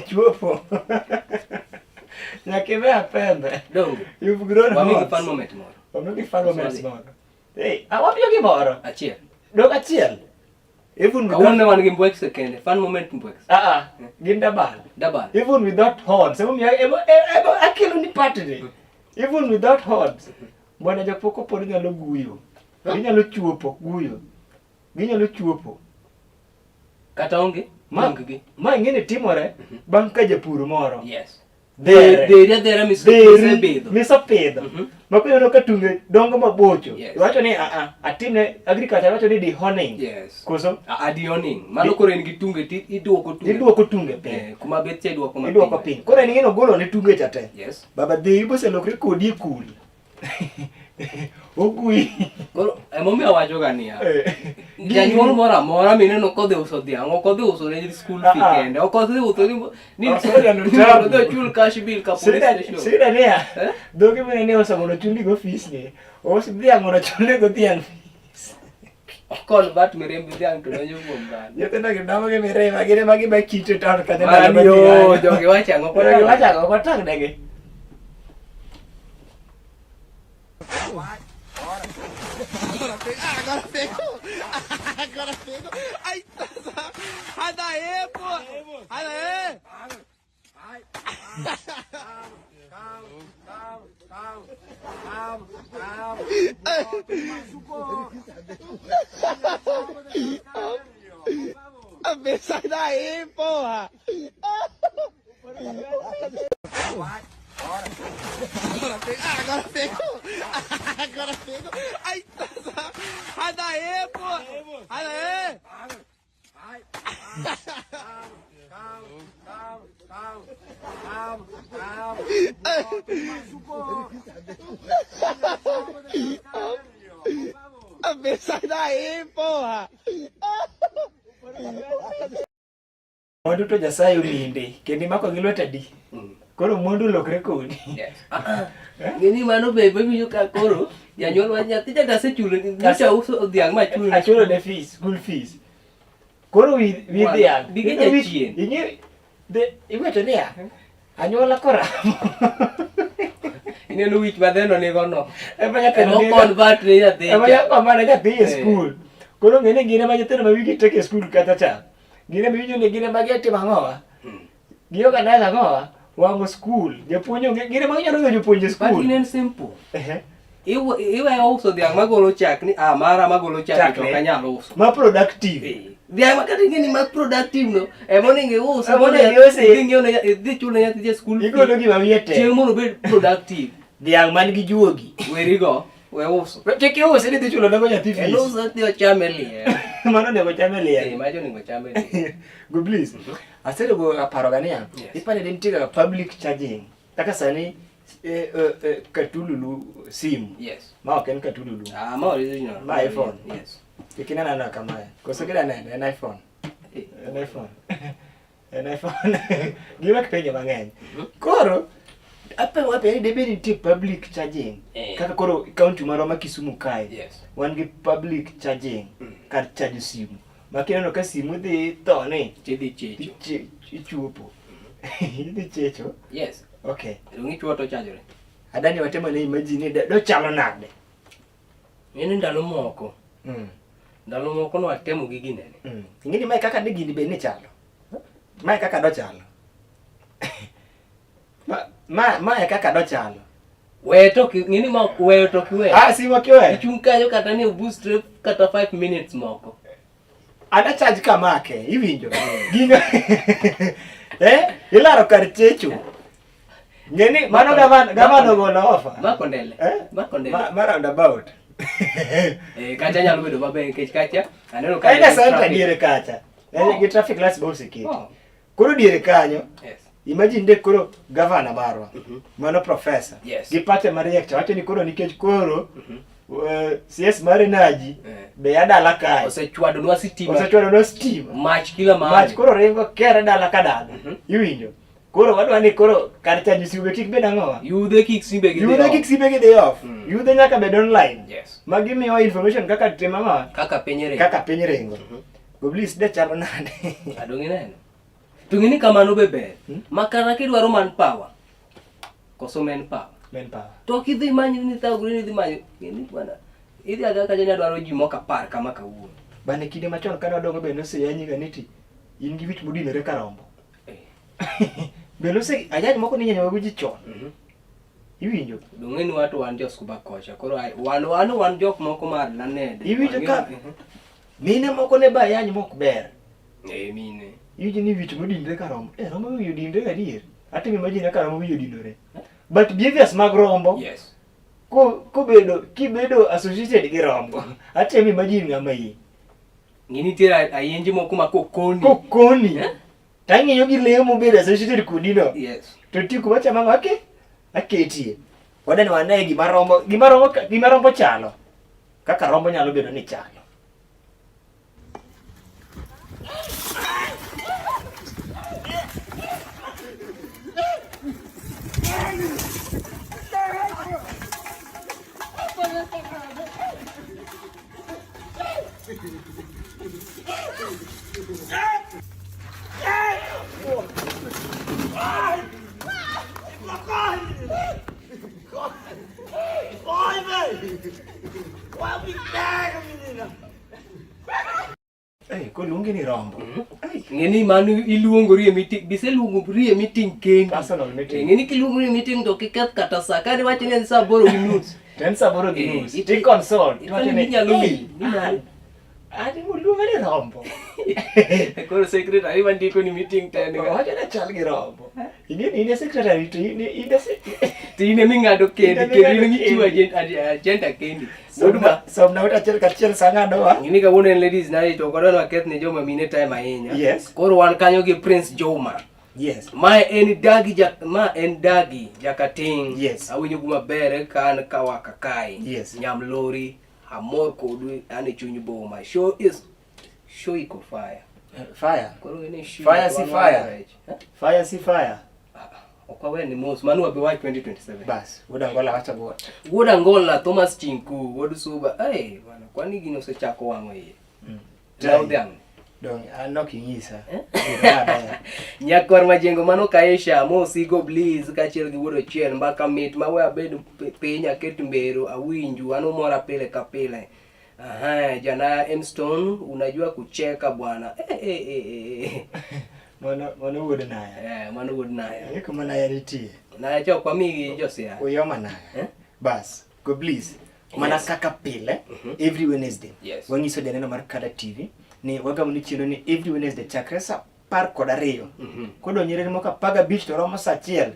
B: Chuopo. Nyaka imea pembe.
A: Donge.
B: You've grown
A: Wamigi
B: horns.
A: fun moment moro.
B: Wamigi fun moments
A: Swali.
B: moro. Hey, awamiyo gimoro.
A: Achiel.
B: Dok achiel. Even
A: Kawuono ne
B: without
A: wan gi mbwekse kende. Fun moment mbwekse.
B: Ah ah, gin dabal.
A: Dabal.
B: Even without horns. Emomiyo emo emo akelo ni partni. Even without horns. Bwana jopoko pod nyalo guyo. Ginyalo chuopo guyo. Ginyalo chuopo.
A: Kata onge?
B: Ma,
A: Onge gi.
B: ma ing'e ni timore bang' ka japur moro
A: Yes.
B: dhere.
A: Dheri adhera
B: Dheri
A: misebidho.
B: misepidho.
A: Mhm.
B: Ma koro ka tunge dongo mabocho.
A: Yes.
B: Iwacho ni a a atimne agriculture wacho ni dehorning.
A: Yes.
B: Koso
A: Adioning. Mano koro en gi tunge ti iduoko tunge.
B: iduoko tunge piny.
A: Eh, kuma bet cha iduoko mapiny.
B: Iduoko piny. Koro en ing'e ni ogolo ne tunge cha te.
A: Yes.
B: Baba dhi boselokre kodi e kul. Ogui.
A: Koro emomiyo awacho ga niya.
B: Eh.
A: Janyuol moro amora mineno kodhi uso dhiang' ok odhi uso ne school fee
B: Ah, ah.
A: kende. Ok odhi uso ni ni
B: Oseyudo
A: ni
B: tabu.
A: odhi ochul cash bill ka police station.
B: Sida niya,
A: Eh?
B: dhoge mane ne uso mondo ochulnigo fees ni, ous dhiang' mondo ochulnigo dhiang' fees.
A: Convert mirimb dhiang' to donjo kuom dhano.
B: Nyithindo gi dongo gi mirima, gin ema gibe kite town kanyo
A: Mano
B: ndalo ma
A: yo,
B: ji ng'anyo.
A: jogi wacho ang'o?
B: Jogi wacho ang'o? Ok watang' negi.
D: Agora pegou! Agora pegou! Ai, sai daí, pô! Sai daí! Sai daí, porra! Agora pegou! Agora pegou! Ai, sai daí, pô! Sai daí! Sai daí, porra!
B: Mwandu to Nyasaye oninde, kendo imako gi lwet adi? Koro mwandu olokre kodi.
A: Yes. Ng'eni mano be iwinjo ka koro janyuol wa nyathi cha tasechulo nyocha uso dhiang' machulo.
B: Achulo ne fees, school fees. Koro wi wi
A: Wan-
B: dhiang'.
A: gige
B: Wi-
A: jachien.
B: Ing'e de iwacho niya, anyuola koramo.
A: Ineno wich ma dheno nigo no.
B: Ema nyathino
A: Ema
B: nigo.
A: convert ne nyathi
B: Ema
A: cha.
B: nyaka mana nyathi e
A: Eh.
B: skul. Koro ng'e ni gin ema nyithindo ma wigi tek e skul kata cha. Gin ema iwinjo ni gin ema gitimo ang'owa? Gi organize ang'owa? Wang'o skul. Japuonj onge, gin ema ginyalo dhi jopuonj e
A: But
B: skul.
A: in en simple.
B: Ehe.
A: Iweyo uso dhiang' magolo chak ni ah mara magolo chak
B: Chak
A: to
B: ne.
A: ok anyal uso.
B: Ma productive.
A: Eh, Dhiang' ma kata ing'e ni ma productive no ema onego ius.
B: Ema onego iusi.
A: Idhi ng'iew ne idhi chul ne nyathi e school fee.
B: Igolo gima wiye tek.
A: Chieng' mondo obed productive.
B: Dhiang' man gi juogi.
A: Werigo, we uso.
B: Kik iusi ni idhi chulo nego nyathi
A: En
B: fees.
A: uso dhi ochame liel.
B: Mano onego chame
A: Eh,
B: liel.
A: macho onego chame liel.
B: Go please. Asedogo aparo ga niya,
A: Yes.
B: ipani ne nitie kaka public charging. Kaka sani eh, eh, eh, katululu simu.
A: Yes.
B: Ma ok en katululu.
A: Ah, ma original.
B: Ma iPhone.
A: Yes.
B: Kik inena anena kamae. Koso kida nene, en iPhone.
A: Eh.
B: En iPhone. En iPhone. Gima kipenjo mang'eny. Koro, apenjo apenjo ni debe nitie public charging.
A: Eh.
B: Kaka koro county marwa ma Kisumu kae.
A: Yes.
B: Wan gi public charging kar chajo simu. Ma kineno ka simu dhi tho ni,
A: Tidhi checho.
B: ichuopo. Idhi checho.
A: Yes.
B: Okay.
A: Dong' ichuo to chajore.
B: Adani watemo ne imagine ni dochalo nade.
A: Ng'eni ndalo moko.
B: Mm.
A: Ndalo moko nwatemo gi ginene.
B: Mm. Ing'eni mae kaka ne gini bed ni chalo. Mae kaka dochalo. Ma ma mae kaka dochalo.
A: We to ki ng'eni ma ok weyo to kiwe.
B: Ah, simu ok iwe.
A: Ichung' kanyo kata ni boost rate kata 5 minutes moko.
B: Ada charge kamake, iwinjo. Gino. Eh, ilaro kar checho. Ng'eni mano gavana gavana ogolo offer.
A: Ma kondele.
B: Eh?
A: Ma kondele.
B: Ma, ma roundabout.
A: Eh, kacha nyalo bedo maber nikech kacha aneno ka
B: Kaina
A: nigi
B: center
A: traffic.
B: diere kacha. Eh,
A: Oh.
B: gi traffic lights be oseketi.
A: Oh.
B: Koro diere kanyo,
A: Yes.
B: Imagine de koro gavana marwa, mano professor,
A: Yes.
B: gi pache mariek cha wacho ni koro nikech koro CS mar energy
A: Eh.
B: be ya dala kae
A: Osechwadonwa sitima.
B: osechwadonwa stima
A: Mach kila mahali.
B: mach koro ringo kere dala ka dala iwinjo koro wadwa ni koro kar chajo simbe kik bed ang'owa
A: Yudhe kik simbe gi dhi
B: yudhe
A: off.
B: kik simbe gidhi off yudhe nyaka bed online
A: Yes.
B: ma gimiyowa information kaka timo ang'owa
A: Kaka piny ringo.
B: kaka piny ringo Goblis de chalo nade
A: Adong' ineno. To ng'e ni kamano be ber. Ma kata kidwaro man power. Koso men power.
B: manpower
A: To ok idhi manyo ni thagri ni idhi manyo. Ng'e ni bwana. Idhi adhiya kacha ni adwaro ji moko apar kama kawuono.
B: Bane kinde machon kane wadongo be noseyanyi ga niti in gi wich modinore ka rombo.
A: Eh.
B: Be nose ayany moko ninyanyowago ji chon. Iwinjo?
A: Dong' ni watu wan jo skuba kocha. Koro ai- wan wan wan jok moko mar laned.
B: Iwinjo ka mine moko ne ba yany mok ber.
A: Eh mine.
B: Iwinjo ni wich modinore ka rombo. Eh rombo wiye odinore gadier. Atimo imagine ka rombo wiye odinore. But behaviors mag rombo
A: Yes.
B: ko kobedo kibedo associated gi rombo. Atemo imagine ng'ama in.
A: Ng'e nitiere ayenje moko ma kokoni.
B: Kokoni.
A: Eh?
B: Tang'iyo gi lee mobedo associated kodi no.
A: Yes.
B: To ti kuma chamo ang'o ake aketie. Wadani wane gima rombo gima rombo gima rombo chalo. Kaka rombo nyalo bedo ni chalo. Eh, koluongi ni rombo.
A: Ng'e ni mano iluongori e meeting, biseluongori e meeting kendi.
B: Personal meeting.
A: Eh, Ng'e ni kiluongori e meeting to kiketh kata sa. Kane wacho ni en sa aboro gi nus.
B: To en sa aboro gi
A: Eh,
B: nus. Ti console.
A: Iwacho ni inyalo wil. Ni
B: Ani moluonga ni rombo.
A: Koro secretary mandiko ni meeting to en ga.
B: Owacho ni achal gi rombo. Ing'e ni in e secretary to in in e
A: To in ema ing'ado kendi,
B: In ema
A: kendo in
B: ing'ado
A: ema ichiwo
B: kendi.
A: agenda kendi. Wuod ma
B: Somna wach achiel kachiel sa ng'adowa.
A: Ng'e ni kawuono en ladies night to ok wadwa ni waketh ne joma mine time ahinya.
B: Yes.
A: Koro wan kanyo gi Prince Juma.
B: Yes.
A: Ma en dagi ja, ma en dagi jakating.
B: Yes.
A: Awinjo guma ber ka an kawaka kae.
B: Yes.
A: Nyamlori amor kodu an e chuny boma. Show is show iko fire.
B: Fire.
A: Koro ng'e ni show
B: Fire si
A: wan
B: fire.
A: rech. Eh?
B: Fire si fire.
A: Ok wawe ni mos, mano wabe wach 2027.
B: Bas, wuod Angola wacho got.
A: Wuod Angola, Thomas Chinku, wuod Suba. Ai, bwana, kwani gino osechako wang'o iye? Law dhiang'.
B: Dong, an ok inyisa.
A: Nyakwar Majengo mano Kaisha, amosi go Bliss kaachiel gi wuod Ochiel mbaka mit ma we abed piny aket mbero awinju an umora pile ka pile. Aha, jana Emstone unajua kucheka bwana. Eh, eh, eh, eh.
B: Mano mano wuod Naya.
A: Eh, mano wuod Naya.
B: Ing'e kuma Naya nitie.
A: Naya cha ok wamigi Josia.
B: Uyoma Naya.
A: Eh?
B: Bas, go Bliss. Mana
A: Yes.
B: kaka pile, every Wednesday.
A: Yes.
B: Wanyiso janeno mar Kala TV ni wagamo ni chenro ni every Wednesday chakre sa 12. Kodong' nyiriri moko 15 to romo sa achiel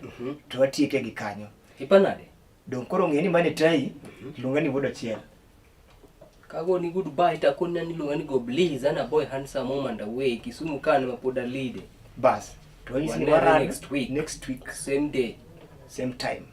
B: to watieke gi kanyo.
A: Ipanade?
B: Dong' koro ng'e ni mane tayi, luonga ni wuod Ochiel.
A: Kagoni goodbye takoni nani luonga ni go Bliss an a boy handsome home and away Kisumu kane ma pod alide.
B: Bas, to wanyisi ni
A: Wanere
B: waran
A: next week.
B: Next week.
A: Same day.
B: Same time.